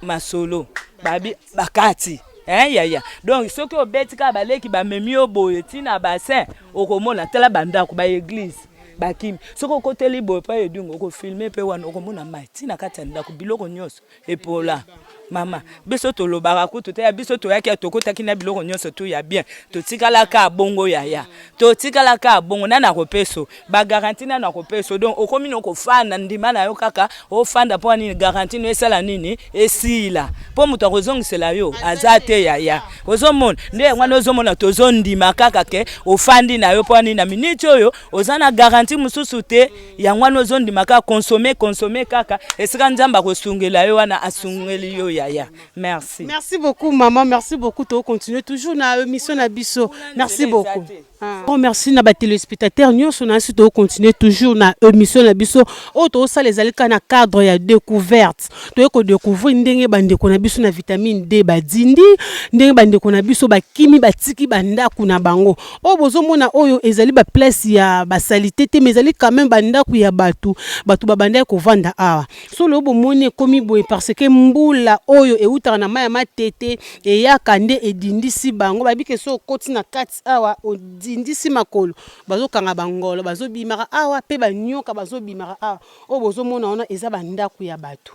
Speaker 12: masolo babi bakati, eh, yaya. Donc soki obeti kaka baleki bamemi yo boye ntina bassin, okomona. Tala bandako baéglise bakimi. Soki okoteli boye pa edungu, okofilme mpe wana, okomona mai ntina kati ya ndako, biloko nyonso epola. Mama, biso tolobaka kutu te. Ya biso toyaki, tokotaki na biloko nyonso tu ya bien, totikalaka bongo, yaya, totikalaka bongo. Nani akopesa bagarantie? Nani akopesa? Donc okomi no kofanda, ndima na yo kaka ofanda. Mpo nini? Garantie no esala nini? Esila mpo moto akozongisela yo aza te, yaya. Ozomona nde yango wana, ozomona tozondima kaka ke ofandi na yo. Mpo nini? Na miniti oyo oza na garantie mosusu te. Yango wana ozondima kaka consommer, consommer kaka. Esika Nzambe akosungela yo wana, asungeli yo, yaya. yaya. Merci.
Speaker 2: Merci beaucoup maman, merci beaucoup. To continuer toujours na émission na biso. Merci beaucoup. Ah. Bon, merci na ba téléspectateurs nyonso na biso to continuer toujours na émission na biso. Oyo to sala ezali ka na cadre ya découverte. To ko découvrir ndenge ba ndeko na biso na vitamine D ba dindi, ndenge ba ndeko na biso ba kimi ba tiki ba ndaku na bango. Oyo bozomona oyo ezali ba place ya ba salite te mais ezali quand même ba ndaku ya batu, batu ba bandaki kovanda awa. Solo bomoni ekomi boye parce que mbula oyo eutaka na mai ya matete eyaka nde edindisi bango. Bayebi ke soki okoti na kati awa odindisi makolo, bazokanga bangolo bazobimaka awa pe banyoka bazobimaka awa. Oyo bozomona wana eza ba ndaku ya batu.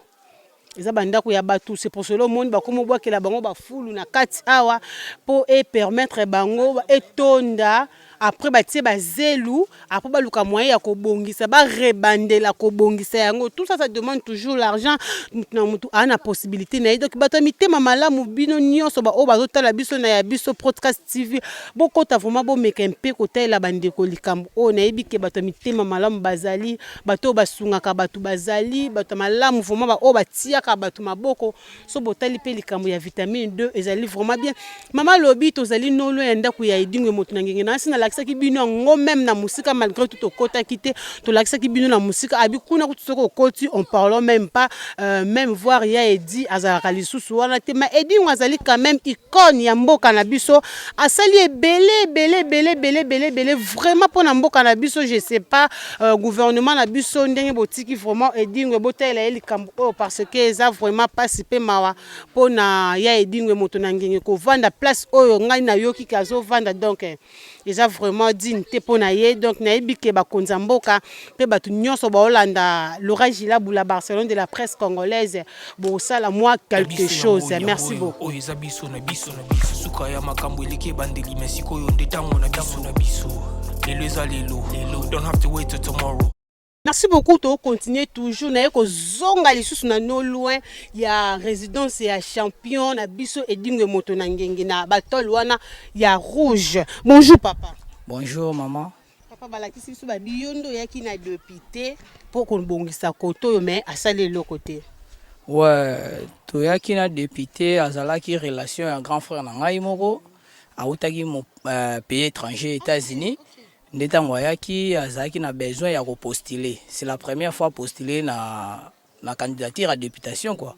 Speaker 2: Eza ba ndako ya batu, c'est pour cela omoni bakomi obwakela bango ba fulu na kati awa po e permettre bango etonda après batie ba zelu après baluka moyen ya kobongisa ba rebandela kobongisa yango. Tout ça, ça demande toujours l'argent. Mutu na mutu aza na possibilité na ye. Donc bato ya mitema malamu, bino nyonso ba oyo bazotala biso na ya biso Podcast TV, bokota vraiment, bomeka mpe kotalela bandeko likambo oyo. Nayebi ke bato ya mitema malamu bazali, bato oyo basungaka bato bazali, bato ya malamu vraiment, ba oyo batiaka bato maboko. So botali mpe likambo ya vitamine 2 ezali vraiment bien. Mama alobi tozali nolo ya ndako ya Edingwe moto na ngenge na nsi. Nalakisaki bino yango même na mosika, malgré tout tokotaki te, tolakisaki bino na mosika. Abi kuna kutu soki okoti, on parlons même pas, même voir ya Edi azalaka lisusu wana te. Mais Edingwe azali quand même icône ya mboka na biso, asali ebele ebele ebele ebele ebele ebele vraiment mpona mboka na biso. Je sais pas, gouvernement na biso ndenge botiki vraiment Edingwe, botalela ye likambo oyo parce que eza vraiment pasi mpe mawa mpona ya Edingwe moto na ngenge kovanda place oyo ngai nayoki ke azovanda. Donc eza vraiment digne te mpo na ye. Donc nayebi ke bakonzi ya mboka mpe bato nyonso baolanda Laura Gilabula, Barcelone de la presse congolaise, bosala mwa quelque chose. Merci beaucoup.
Speaker 4: Oyo eza biso na biso na biso. Suka ya makambo eleki ebandeli, me sikoyo nde ntango na biso na biso. Lelo eza lelo lelo, don't have to wait till tomorrow.
Speaker 2: Merci beaucoup. To continuer toujours naye kozonga lisusu na no loin ya résidence ya champion na biso Edingwe moto na ngenge na batole wana ya rouge. Bonjour papa.
Speaker 13: Bonjour maman.
Speaker 2: Papa, balakisi biso babi yo nde oyaki na député mpo kobongisa koto oyo, mais asali eloko te.
Speaker 13: Ouais, toyaki na député, azalaki relation ya grand frère na ngai moko autaki mo pays étranger, États-Unis. Nde ntango ayaki, azalaki na besoin ya kopostuler. C'est la première fois postuler na candidature ya députation quoi.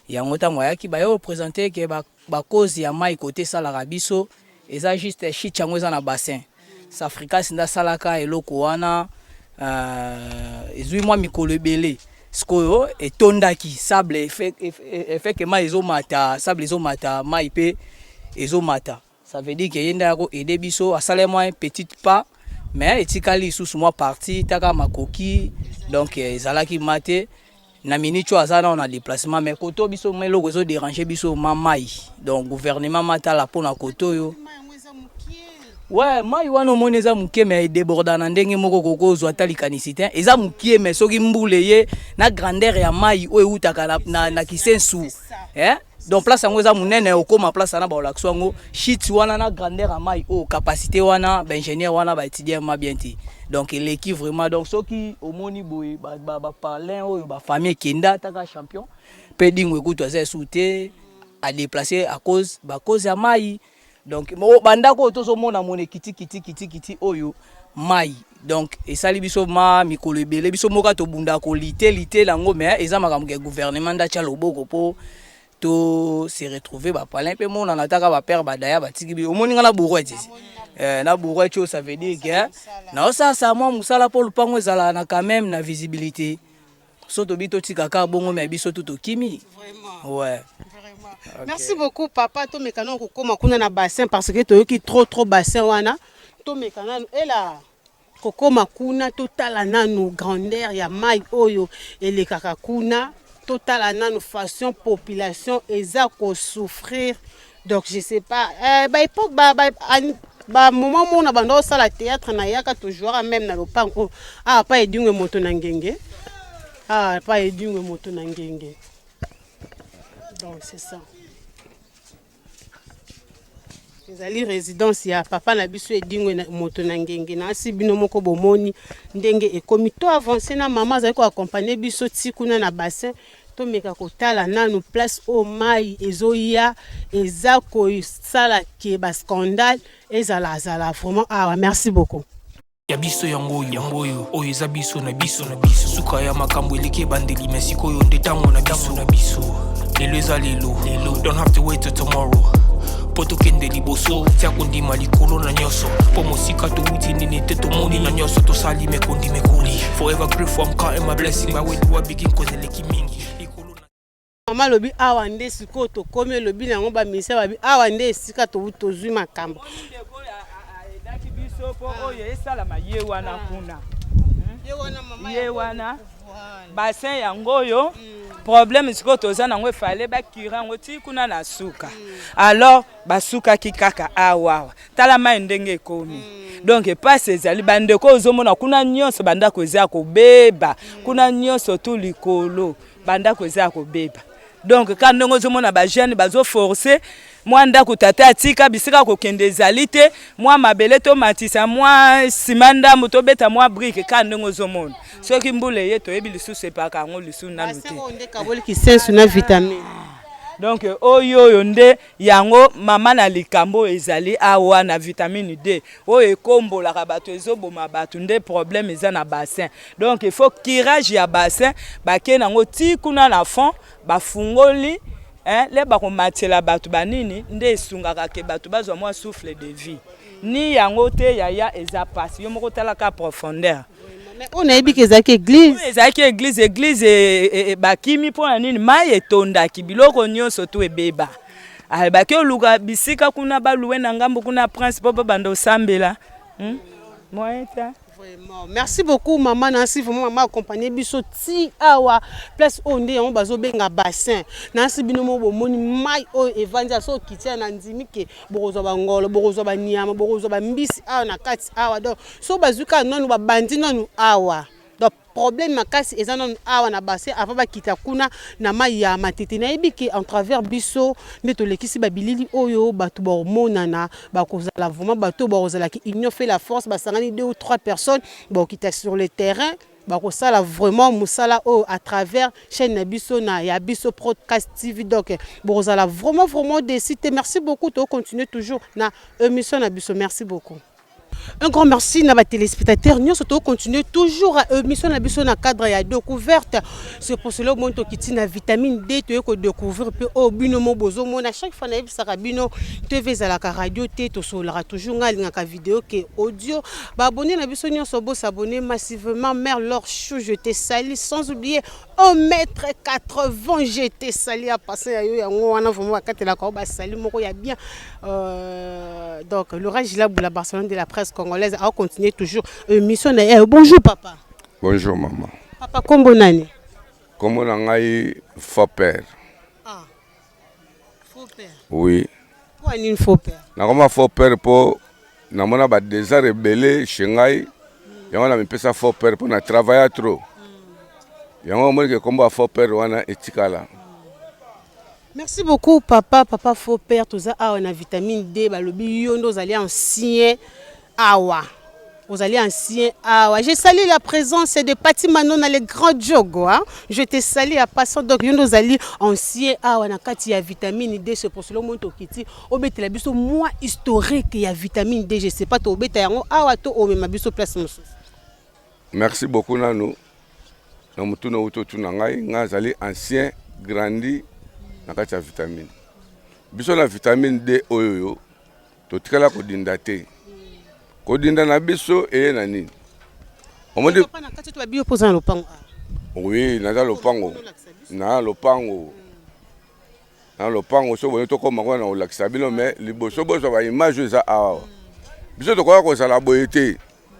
Speaker 13: Yango ntango ayaki, baye koprésente ke bacause ya mai kote esalaka biso eza juste chute yango eza na bassin. Safricas nde asalaka eloko wana, ezwi mwa mikolo ebele. Sikoyo etondaki sable, effet ke mai ezomata, sable ezomata, mai mpe ezomata. Ça veut dire ke ye nde ayako aider biso, asala mwa un petit pas, mais etikali lisusu mwa partie taka makoki. Donc ezalaki ma te na minute oyo aza nao na déplacement. Mais koto biso ma eloko ezodérange biso ma mai. Donc gouvernement matala mpona koto oyo. Ouais, mai wana omoni eza moke, mais edéborda na ndenge moko kokozwa ata likanisi te. Eza mokie, mais soki mbula eye na grandeur ya mai oyo eutaka na Kisensu, eh? Donc place yango eza monene, okóma place wana baolakisa yango chute wana na grandeur ya mai oyo, capacité wana, baingénieur wana baétudier ma bien te. Donc eleki vraiment. Donc soki omoni boye bapalin oyo, bafamille ekenda taka champion mpe Dingwe kutu aza esu te, adéplace à cause bacause ya mai. Donc bandako oyo tozomona mona ekiti kiti kiti kiti oyo mai. Donc esali biso ma mikolo ebele, biso moko tobundaka kolite lite yango, mais eza makambo ya gouvernement nde atya loboko mpo to se retrouver. Bapalin mpe monana taka bapère badaya batiki bi omoni nga na brouette na brouette oyo. Ça veut dire ke naosalasa mwa mosala mpo lupango ezala na quand même na visibilité. So tobi totikaka bongo, me biso tu tokimi, ouais.
Speaker 2: Okay. Merci beaucoup papa. Tomeka nano kokóma kuna na bassin parce que toyoki trop trop bassin wana. Tomeka nanu ela kokóma kuna, totala nanu grandeur ya mai oyo elekaka kuna, totala nanu façon population eza kosouffrir. Donc je sais pas, baépoque bamoment mona banda osala théâtre nayaka tojouaka même na lopango awa pa Edingwe moto na ngenge, awa pa Edingwe moto na ngenge. Donc c'est ça, ezali résidence ya papa na biso Edingwe moto na ngenge. Na asi bino moko bomoni ndenge ekomi. To avance na mama azali koaccompagne biso ti kuna na bassin. Tomeka kotala nanu place oyo mayi ezoya eza kosala ke ba scandale ezala zala vraiment awa merci beaucoup.
Speaker 4: Ya biso yango oyo yango oyo oyo eza biso na biso na biso suka ya makambo eleki ebandeli me sikoyo nde ntango na biso na biso lelo eza lelo lelo don't have to wait till tomorrow mpo tokende liboso tia kondima likolo na nyonso mpo mosika towuti nini te tomoni na nyonso tosali mekondi mekoli forever grateful I'm counting my blessing by where do I begin cause eleki mingi likolo na
Speaker 2: Mama alobi awa nde sikoyo tokomi elobi na yango ba musiciens babi awa nde esika tozwi makambo.
Speaker 12: Aidaki biso mpo oyo esalama ye wana kuna ye wana bassin yango oyo problème sikoyo toza nango efale bakira yango ti kuna na suka alors basukaki kaka awawa tala mai ndenge ekomi donc mpasi ezali bandeko ozomona kuna nyonso bandako eza ya kobeba kuna nyonso tu likolo bandako eza ya kobeba donc ka ndenge ozomona bajeune bazoforce mwa ndako tata atika bisika kokende ezali te mwa mabele tomatisa mwa nsima ndambo tobeta mwa brike ka ndenge ozomona soki mbula eye toyebi lisusu epaka yango lisusu nanu te
Speaker 2: kisensu na vitamine
Speaker 12: donc oyo oyo nde yango mama na likambo oyo ezali awa na vitamine D oyo ekombolaka bato ezoboma bato nde problème eza na bassin donc il faut curage ya bassin bake nango ti kuna na fond bafungoli hein, le bakomatela bato banini nde esungaka ke bato bazwa mwa souffle de vie ni yango te yaya eza pasi yo moko talaka profondeur
Speaker 2: oyo nayebi ke ezalaki église
Speaker 12: ezalaki église église e, e, e, bakimi mpo na nini mai etondaki biloko nyonso tu ebeba bake oluka bisika kuna baluwe na ngambo kuna prince mpo babanda osambela hmm? moyen te
Speaker 2: Vraiment. Merci beaucoup maman Nancy, vraiment maman accompagner biso ti awa place oyo nde yango bazobenga bassin. Nancy bino mo bomoni mai oyo evandi so kitia na ndimi ke bokozwa bangolo, bokozwa banyama, bokozwa bambisi awa na kati awa. Donc so bazwi kaka nanu babandi nanu awa. Donc problème makasi eza nanu awa na bassin avant bakita kuna na mai ya matete. Nayebi ke en travers biso nde tolekisi babilili oyo bato bakomonana bakozala vraiment bato oyo bakozala ki union fait la force basangani deux ou trois personnes bakokita sur le terrain bakosala vraiment mosala oyo à travers chaîne na biso na ya biso podcast TV donc bokozala vraiment vraiment déçu te merci beaucoup to continuer toujours na émission na biso merci beaucoup Un grand merci na ba téléspectateurs nyonso to continuer toujours à émission na biso na cadre ya découverte. C'est pour cela omoni tokiti na vitamine D toye ko découvrir pe oyo bino mo bozomona chaque fois nayebisaka bino TV ezalaka radio te tosololaka toujours ngai alingaka video ke audio. Ba abonné na biso nyonso bo s'abonner massivement mère Laure Chou je te salue sans oublier 1 mètre 80 je te salue à passer ya yo yango wana vraiment bakatelaka yo basali moko ya bien euh, donc Laura Gilabou la Barcelone de la presse congolaise a continuer toujours émission na ye bonjour papa
Speaker 1: bonjour maman
Speaker 2: papa kombo nani
Speaker 1: kombo na ngai faux père
Speaker 2: ah faux père
Speaker 1: oui
Speaker 2: po nini faux père
Speaker 1: nakoma faux père mpo namona ba désert ebele chez ngai yango na mipesa faux père mpo na travailla trop yango omoni ke kombo ya faux père wana etikala
Speaker 2: Merci beaucoup papa papa faux père toza awa na vitamine D balobi yo nde ozali ancien awa ozali ancien awa je salue la présence de Pati Manona le grand Djogo hein? je te salue à passant donc yo nde ozali ancien awa na kati ya vitamine D c'est pour cela omoni tokiti obetela biso mwa historique ya vitamine D je sais pas tobeta yango awa to omema biso place mosusu
Speaker 1: Merci beaucoup nanu na motuna outi otuna ngai ngai azali ancien grandi na kati ya vitamine biso na vitamine D oyo yo totikala kodinda te kodinda na biso eye na nini
Speaker 2: omoni
Speaker 1: oui naza lopango na lopango na lopango so boye tokoma kuna na kolakisa bino me liboso bozwa baimage oyo eza awa biso tokoka kozala boye te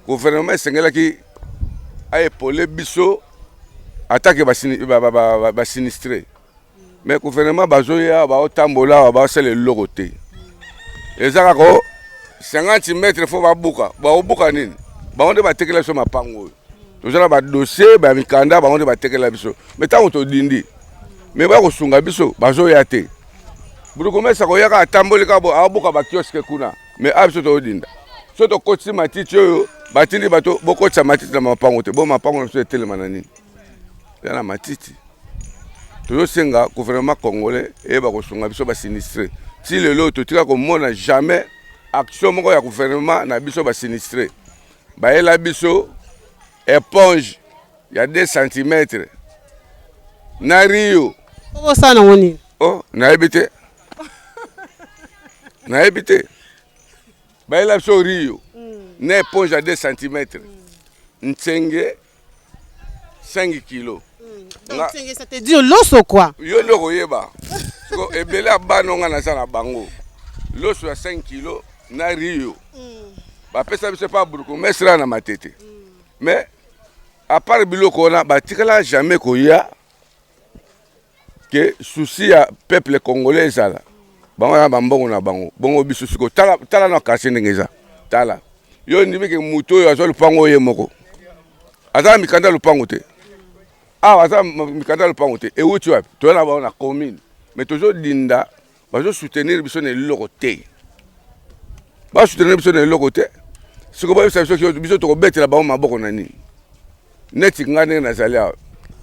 Speaker 1: gouvernement esengelaki aepole biso atake basinistre mais gouvernement bazoya baotambola awa baosala eloko te eza kaka 50 mètre fo babuka bakobuka nini bango nde batekela biso mapango oyo toza na badossier ba mikanda bango nde batekela biso me ntango todindi me baya kosunga biso bazoya te bourgmestre akoyaka atamboli kaka abuka bakioske kuna me a biso tozodinda so tokotisi matiti oyo batindi bato bokotisa matiti na mapango te bo mapango na biso etelema na nini eza na matiti. Tozosenga gouvernement congolais eyeba kosunga biso basinistre. Ti lelo totika komona jamais action moko ya gouvernement na biso basinistre. Bayela biso éponge ya 2 cm na Rio.
Speaker 2: Okosala nango nini?
Speaker 1: Oh, nayebi te. Nayebi te. Bayela biso Rio na éponge ya 2 cm. Ntsenge 5 kilo.
Speaker 2: Donc, ça te dit loso quoi?
Speaker 1: Yo nde okoyeba. Siko ebele ya bana nga naza na bango. Loso ya 5 kilo na Rio. Bapesa biso pa bourgmestre na Matete. Mais à part biloko wana batikala jamais koya ke souci ya peuple congolais ezala bango na bambongo na bango bongo biso sikoyo tala, tala na quartier ndenge eza tala yo ondimi ke moto oyo azwa lopango oyo ye moko aza na mikanda ya lopango te awa aza mikanda ya lopango te ewuti wapi toya na bango na commune mais tozodinda bazo soutenir biso na eloko te ba soutenir biso na eloko te sikoyo bayebisa biso biso tokobetela bango maboko na nini neti ngai ndenge nazali awa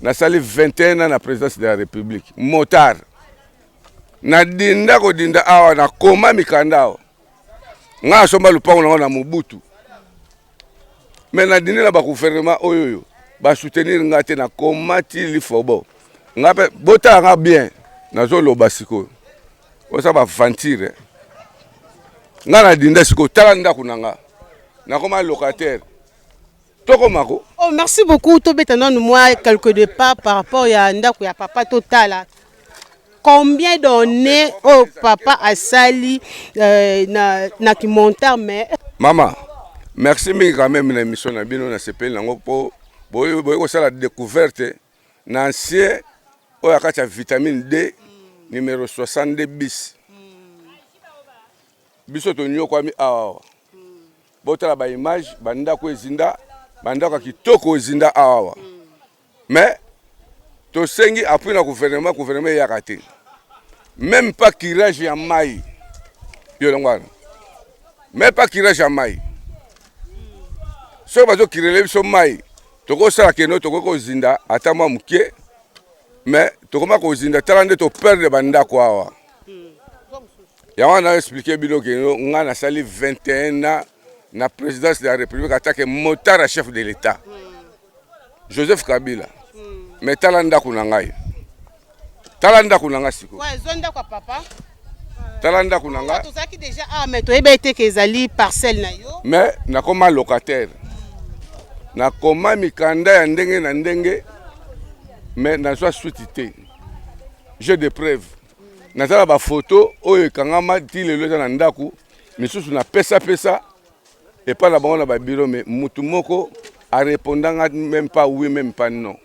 Speaker 1: nasali 21 ans na présidence de la république motard nadinda kodinda awa nakoma mikanda awa ngai asomba lopango nango na mobutu me nadindi na bagouvernement oyo oyo basoutenir ngai te nakoma ti lifobo ngai mpe botala nga bien nazoloba sikoyo oza baventure ngai nadinda sikoyo tala ndako na nga nakoma locataire tokomako
Speaker 2: Oh, merci beaucoup. Tobeta nanu mwa quelque de pas par rapport ya ndako ya papa totala. Combien d'années oh papa asali euh, na, na kimontar mais
Speaker 1: Mama, merci mingi quand même na émission na bino nasepeli nango mpo boye boye kosala découverte na ancien oyo ya kati ya vitamine D numéro 62 bis. Biso tonyokwami awa awa. Botala ba image bandako ezinda, bandako ya kitoko ezinda awa awa. Mais tosengi appui na gouvernement, gouvernement eyaka te. Même pas curage ya mai. Yo longo wana. Même pas curage ya mai. Soki bazokirele biso mai, tokosala keno tokoki kozinda ata mwa moke, mais tokoma kozinda tala nde toperdre bandako awa. Yango wana na expliquer bino ke nga nasali 21 ans na présidence de la République en tant que motard ya chef de l'État. Joseph Kabila. Mais tala ndako na ngai. Tala ndako na ngai sikoyo.
Speaker 2: Ouais, zwa ndako ya papa.
Speaker 1: Tala ndako na ngai.
Speaker 2: Tozalaki déjà ah mais toyeba ete ke ezali parcelle na yo.
Speaker 1: Mais nakoma locataire. Nakoma mikanda ya ndenge na ndenge mais nazwa suite te. J'ai des preuves. Naza na ba photo oyo ekangama ti lelo eza na ndako, misusu napesa pesa epai na bango na babiro, mais mutu moko arépondanga même pas oui même pas non.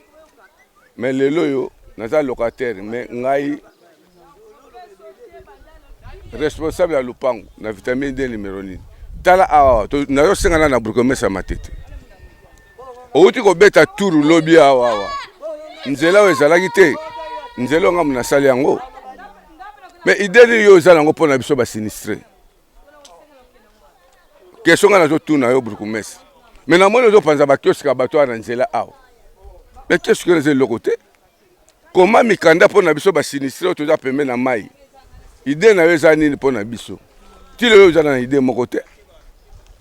Speaker 1: Mais lelo oyo naza locataire, mais ngai responsable ya lopango na vitamine D numéro nini. Tala awa nazosenga na na bourgmestre ya Matete. Outi kobeta turu lobi awa awa, nzela oyo ezalaki te, nzela oyo ngambo nasali yango. Mais idée nini yo oza nango mpo na biso basinistre? Question ngai nazotuna yo bourgmestre. Mais namoni ozopanza bakiosque ya bato awa na nzela awa, mais kiosque wana eza eloko te. Koma mikanda mpo na biso basinistre oyo toza pembe na mai. Idée na yo eza nini mpo na biso? Ti lelo oza na idée moko te.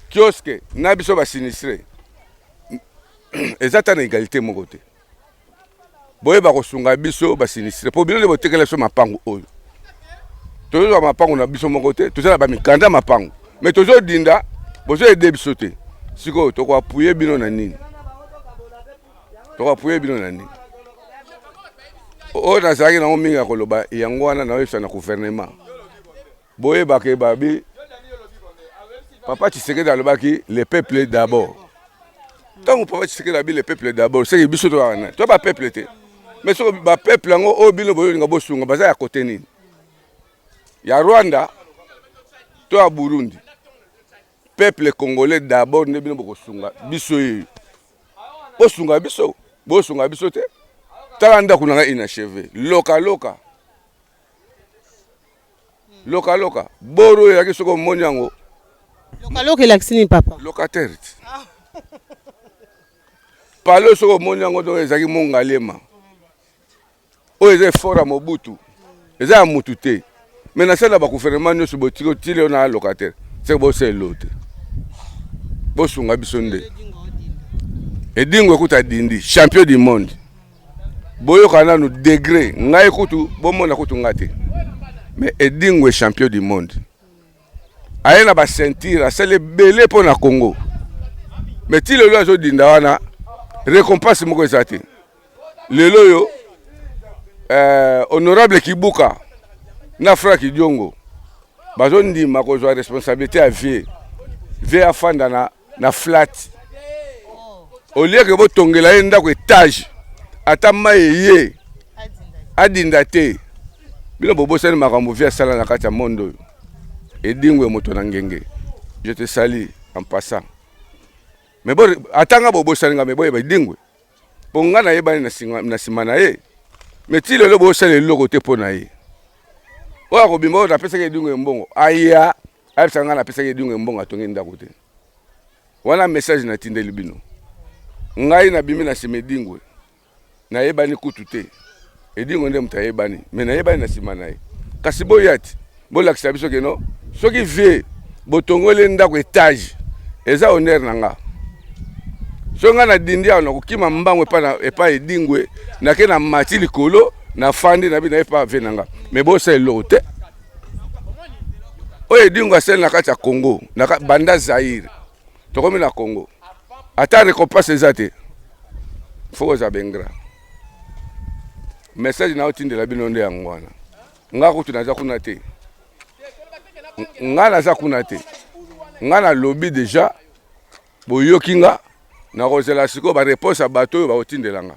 Speaker 1: Kiosque na biso basinistre eza ta na égalité moko te. Boyeba kosunga biso basinistre mpo bino nde botekela biso mapango oyo. Tozozwa mapango na biso moko te, toza na bamikanda mapango mais tozodinda, bozoyede biso te. Sikoyo tokoapuye bino na nini? Tokoapuye bino na nini? Oyo nazalaki nango mingi ya koloba yango wana nayoyebisa na gouvernement. Boyebaka babi Papa Tshisekedi alobaki le peuple d'abord. Ntango Papa Tshisekedi alobi le peuple d'abord, seke biso toyaka nani? Toya ba peuple te. Mais soki ba peuple yango oyo bino boyolinga bosunga baza ya kote nini? Ya Rwanda to ya Burundi? Peuple congolais d'abord nde bino bokosunga biso yeyo. Bosunga biso, bosunga biso te. Tala ndako na ngai inachevé. Loka loka. Loka loka. Boro oyo eyaki soki omoni yango.
Speaker 2: Loka loka elakisi nini papa?
Speaker 1: Locataire ti. Palo soki omoni yango donc ezalaki Mongalema. Oyo eza effort ya Mobutu, eza ya mutu te. Mais nasala na ba gouvernement nyonso botiki otili oyo na locataire, seke bosala eloko te. Bosunga biso nde. Edingo ekuta dindi, champion du monde. Boyoka nanu degre, ngai kutu bomona kutu nga te. Mais Edingwe champion du monde. Aye na ba ceinture, asali ebele mpo na Congo. Mais ti lelo azodinda wana, récompense moko eza te. Lelo oyo eh, honorable Kibuka na Franck Diongo bazondima kozwa responsabilité ya vie vie afanda na, na flat au lieu que botongela ye ndako etage ata mai eye adinda te. Bino bobosani makambo vie asala na kati ya monde oyo. Edingwe moto na ngenge, je te salue en passant. Mais bo ata nga bobosani nga, mais boyeba Edingwe mpo nga nayebani na nsima na ye, mais ti lelo bosala eloko te mpo na ye. Oyo akobima oyo napesaki Edingwe mbongo, aya ayebisaka nga napesaki Edingwe mbongo atongi ndako te. Wana message natindeli bino. Ngai nabimi na nsima Edingwe, nayebani kutu te. Edingwe nde moto ayebani, mais nayebani na nsima na ye. Kasi boya ti bolakisa biso keno soki vie botongoli ndako etage eza honneur na nga. Soki nga nadindi awa nakokima mbangu epa Edingwe, nake na mati likolo nafandi na bino epa vie na nga, mais bosala eloko te. Oyo Edingwe asali na kati ya Congo, na banda Zaire tokomi na Congo, ata récompense eza te. Faut kozala bengra. Message na otindela bino nde yango wana. Nga kutu naza kuna te, nga naza kuna te, nga nalobi deja, boyoki nga, nakozela sikoyo ba réponse ya bato oyo bakotindela nga.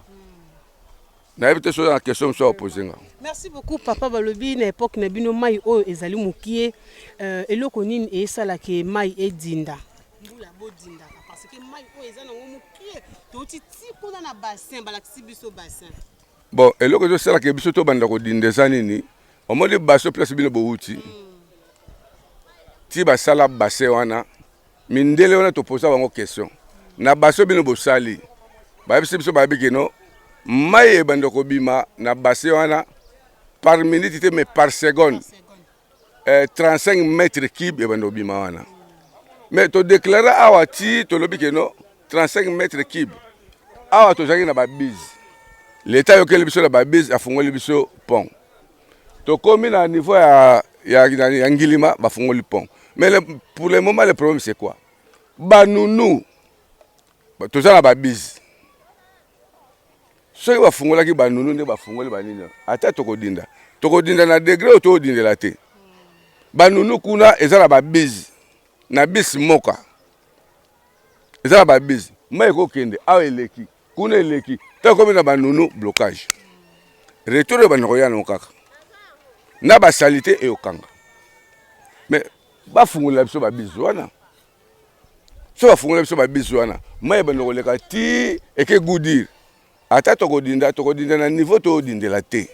Speaker 1: Nayebi te soki na question mosusu akopose nga.
Speaker 2: Merci beaucoup papa. Balobi na époque na bino mai oyo ezali mokie, eloko nini esalaka mai edinda? Mbula bodindaka parce que mai oyo eza nango mokie, touti ti kuna na bassin, balakisi biso bassin.
Speaker 1: Bon, eloko ezosalaka biso tobanda kodinda eza nini? Omoni baso place bino bowuti ti basala bassin wana, mindele wana toposa bango question na baso bino bosali, bayebisi biso bayebi keno mai ebanda kobima na bassin wana par minute te, mais par seconde, 35 mètres cube ebanda kobima wana. Mais todeklare awa ti tolobi keno 35 mètres cube awa tozalaki na babise, leta ayokeli biso na babise, afungoli biso pont, tokomi na niveau ya Ngilima, bafungoli pont. Mais pour le moment le problème c'est quoi? Banunu toza na babise, soki bafungolaki banunu nde bafungoli banini, ata tokodinda, tokodinda na degré oyo tokodindela te. Banunu kuna eza na babise, na bisi moka eza na babise, mai ekokende awa eleki kuna eleki, ntango ekomi na banunu blocage, retour oyo bandeko ya nango kaka na basalite eyokanga. Mais bafungolela biso babise wana, so bafungolela biso babise wana, mai ebanda koleka ti eke goudir, ata tokodinda, tokodinda na niveau toodindela te.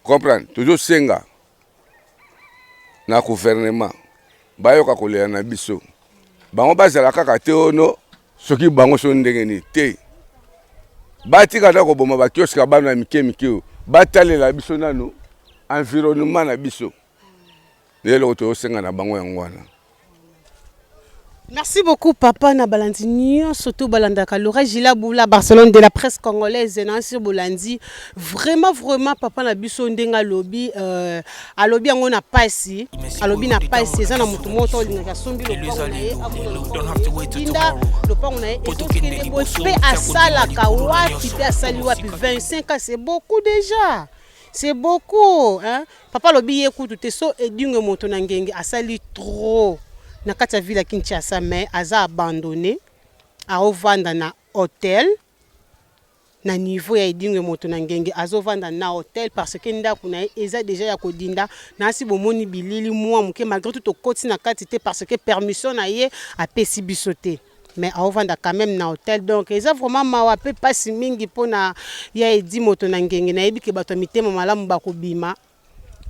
Speaker 1: Comprendre, tozosenga na gouvernement bayoka kolela na biso, bango bazala kaka te ono soki bango so ndenge nini te, batika ata koboma bakioske ya bana ya mike mike oyo, batalela biso nanu environnement na biso. Nde eloko tozosenga na bango yango wana.
Speaker 2: Merci beaucoup papa na balandi nyonso to balandaka Laura Gila Boula Barcelone de la presse congolaise na sur bolandi vraiment vraiment papa na biso ndenge alobi alobi yango na pasi, alobi na pasi eza na mutu moko olingaka asombi lopango na ye, amona lopango lopango na ye ezokende boye pe asalaka wapi pe asali wapi 25 ans c'est beaucoup déjà. C'est beaucoup hein. Papa alobi ye kutu te so Edingwe moto na ngenge asali trop na kati ya ville ya Kinshasa mais aza abandonné, aovanda na hôtel na niveau ya Edingwe moto na ngenge, azovanda na hôtel parce que ndako na ye eza déjà ya kodinda. Nasi bomoni bilili mwa moke, malgré tout tokoti na kati te parce que permission na ye apesi biso te, mais aovanda quand même na hôtel. Donc eza vraiment mawa pe pasi mingi mpona ya Edi moto na ngenge. Nayebi ke bato ya mitema malamu bakobima.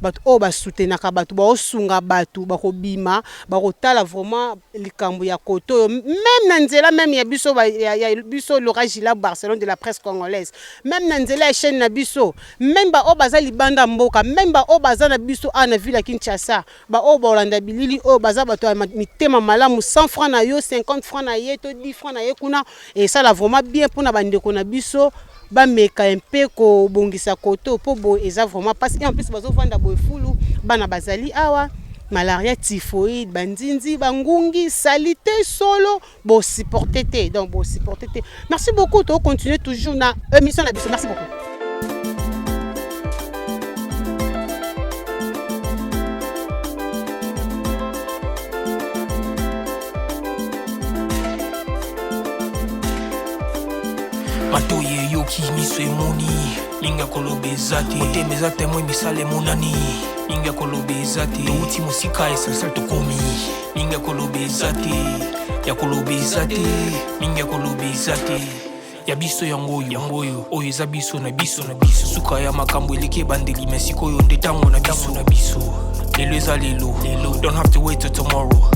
Speaker 2: Bato oyo ba soutenaka bato, baosunga bato, bakobima, bakotala vraiment likambo ya kote oyo, meme na nzela meme ya biso ba, ya, ya biso Laura Gila Barcelone de la presse congolaise, meme na nzela ya chaîne na biso, meme ba oyo baza libanda mboka, meme ba oyo baza na biso awa na ville ya Kinshasa, ba oyo bakolanda bilili oyo baza bato ya mitema malamu, 100 francs na yo, 50 francs na ye to 10 francs na ye kuna, esala vraiment bien pona ba ndeko na biso. Bameka un peu kobongisa kote oyo po boye eza vraiment pasi et en plus bazovanda boye fulu bana bazali awa malaria typhoïde ba nzinzi ba ngungi salite solo bo supporter te donc bo supporter te merci beaucoup to continuer toujours na émission na biso merci beaucoup.
Speaker 4: Matoyi eyoki, miso emoni, mingi ya koloba eza te. Motema eza temoin, misala emonani, mingi ya koloba eza te. Towuti mosika, essentiel tokomi, mingi ya koloba eza te. Ya koloba eza te, mingi ya koloba eza te. Ya biso yango oyo, yango oyo, oyo eza biso na biso na biso. Suka ya makambo eleki ebandeli, mais sikoyo nde tango na biso na biso. Lelo eza lelo, lelo, don't have to wait till tomorrow.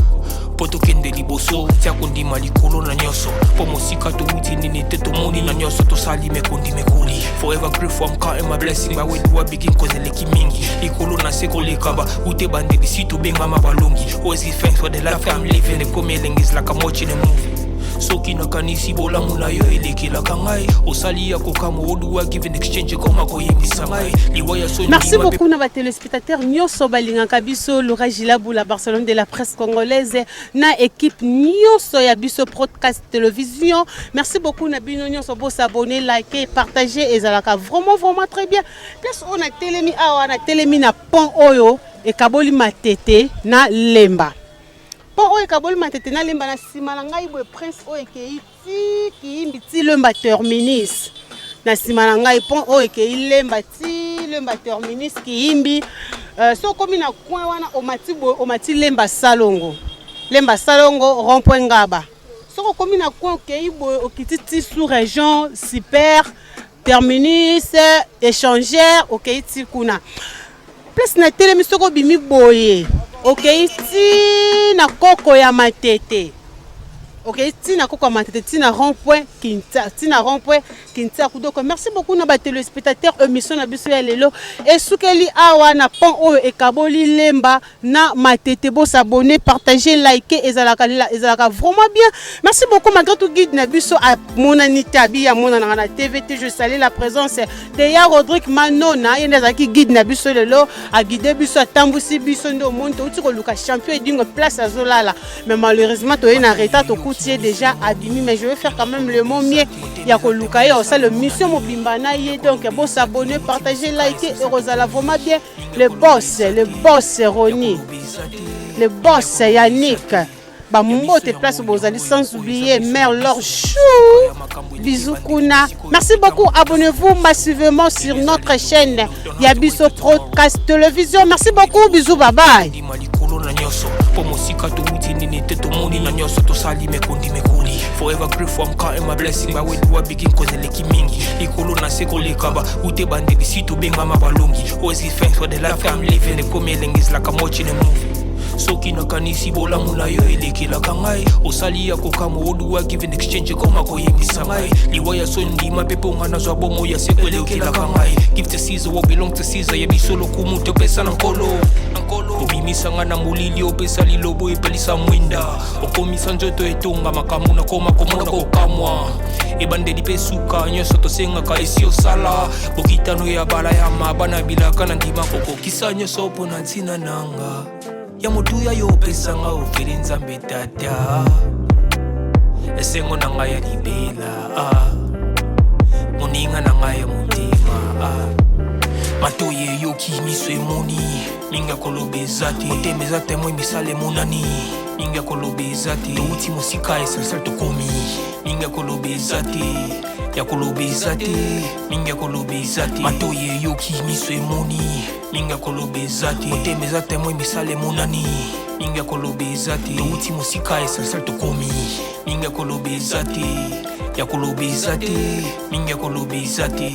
Speaker 4: Mpo tokende liboso, tia kondima likolo na nyonso. Mpo mosika towuti nini te tomoni na nyonso tosali mekondi mekoli. Forever grateful, I'm counting my blessing. By where do I begin? Cause eleki mingi. Likolo na se koleka ba wute ebandeli si tobengama balongi. Always give thanks for the life I'm living. Ekomi elengi is like I'm watching a movie. Soki nakanisi bolamu na yo elekelaka ngai osali ya kokamwa oduwa give in exchange ekoma koyebisa ngai liwa ya soni.
Speaker 2: Merci beaucoup na ba telespectateurs nyonso balingaka biso Laura Gilabu la Barcelone de la presse congolaise na équipe nyonso ya biso podcast télévision. Merci beaucoup na bino nyonso bo s'abonner, liker, partager ezalaka vraiment vraiment très bien. Place oyo na telemi awa na telemi na pont oyo ekaboli Matete na Lemba. Pont oyo ekaboli Matete na Lemba na sima na ngai boye prince oyo ekei ti Kiyimbi ti Lemba terminus. Na sima na ngai pont oyo ekei Lemba ti Lemba terminus Kiyimbi. So okomi na coin wana omati boye omati Lemba Salongo. Lemba Salongo rond point Ngaba. Soki okomi na coin okei boye okiti ti sous région super terminus échangeur okei ti kuna. Place na telemi soki obimi boye okei ti na koko ya Matete. Okei ti na koko ya Matete ti na rond point Kinta, ti na rond point Kintaku. Donc merci beaucoup na ba téléspectateurs émission na biso ya lelo esukeli awa na pont oyo ekaboli Lemba na Matete. Bo s'abonner, partager, liker ezalaka ezalaka vraiment bien. Merci beaucoup malgré tout guide na biso amonani te abi amonanaka na TV te. Je salue la présence de ya Rodrigue Manona, ye nde azalaki guide na biso lelo, a guide biso atambwisi biso nde omoni touti koluka champion Edingwe place azolala, mais malheureusement toye na retard tokuti ye déjà abimi, mais je vais faire quand même le mot mieux ya koluka ye osala mission mobimba na ye. Donc bo s'abonner, partager, liker ekozala vraiment bien. Le boss, le boss Rony, le boss Yannick, ba mbote place bozali, sans oublier mère Laure Chou, bisous kuna. Merci beaucoup, abonnez-vous massivement sur notre chaîne Yabiso Podcast Télévision. Merci beaucoup, bisous, bye bye.
Speaker 4: Po mosika towuti nini te tomoni na nyonso tosali mekondi mekoli. Forever grateful, I'm counting my blessing. By where do I begin? Cause eleki mingi. Likolo na se koleka ba wute bandeli si tobengama balongi. Always give thanks for the life I'm living. Ekomi elengi is like I'm watching a movie. Soki nakanisi bolamu na yo elekelaka ngai osali ya kokamwa oduwa give in exchange ekoma koyebisa ngai liwa ya soni ndima mpe mpo ngai nazwa bomoi ya seko elekelaka ngai. Give to Caesar what belong to Caesar, ya biso lokumu topesa na nkolo. Obimisa ngai na molili opesa lilobo epelisa mwinda okomisa nzoto etonga makambo nakoma komona kokamwa ebandeli mpe suka nyonso tosengaka esi osala bokitano ya balayama bana bilaka na ndima kokokisa nyonso mpo na ntina nanga ya motuya yo opesanga ofeli nzambe tata esengo na ngai ya libela moninga na ngai ya motema matoyi eyoki miso emoni mingi ya koloba eza te motema eza temoin misala emonani mingi ya koloba eza te towuti mosika essentiel tokomi mingi ya koloba eza te ya koloba eza te mingi ya koloba eza te matoyi eyoki miso emoni mingi ya koloba eza te motema eza temoin misala emonani mingi ya koloba eza te towuti mosika essentiel tokomi mingi ya koloba eza te ya koloba eza te mingi ya koloba eza te.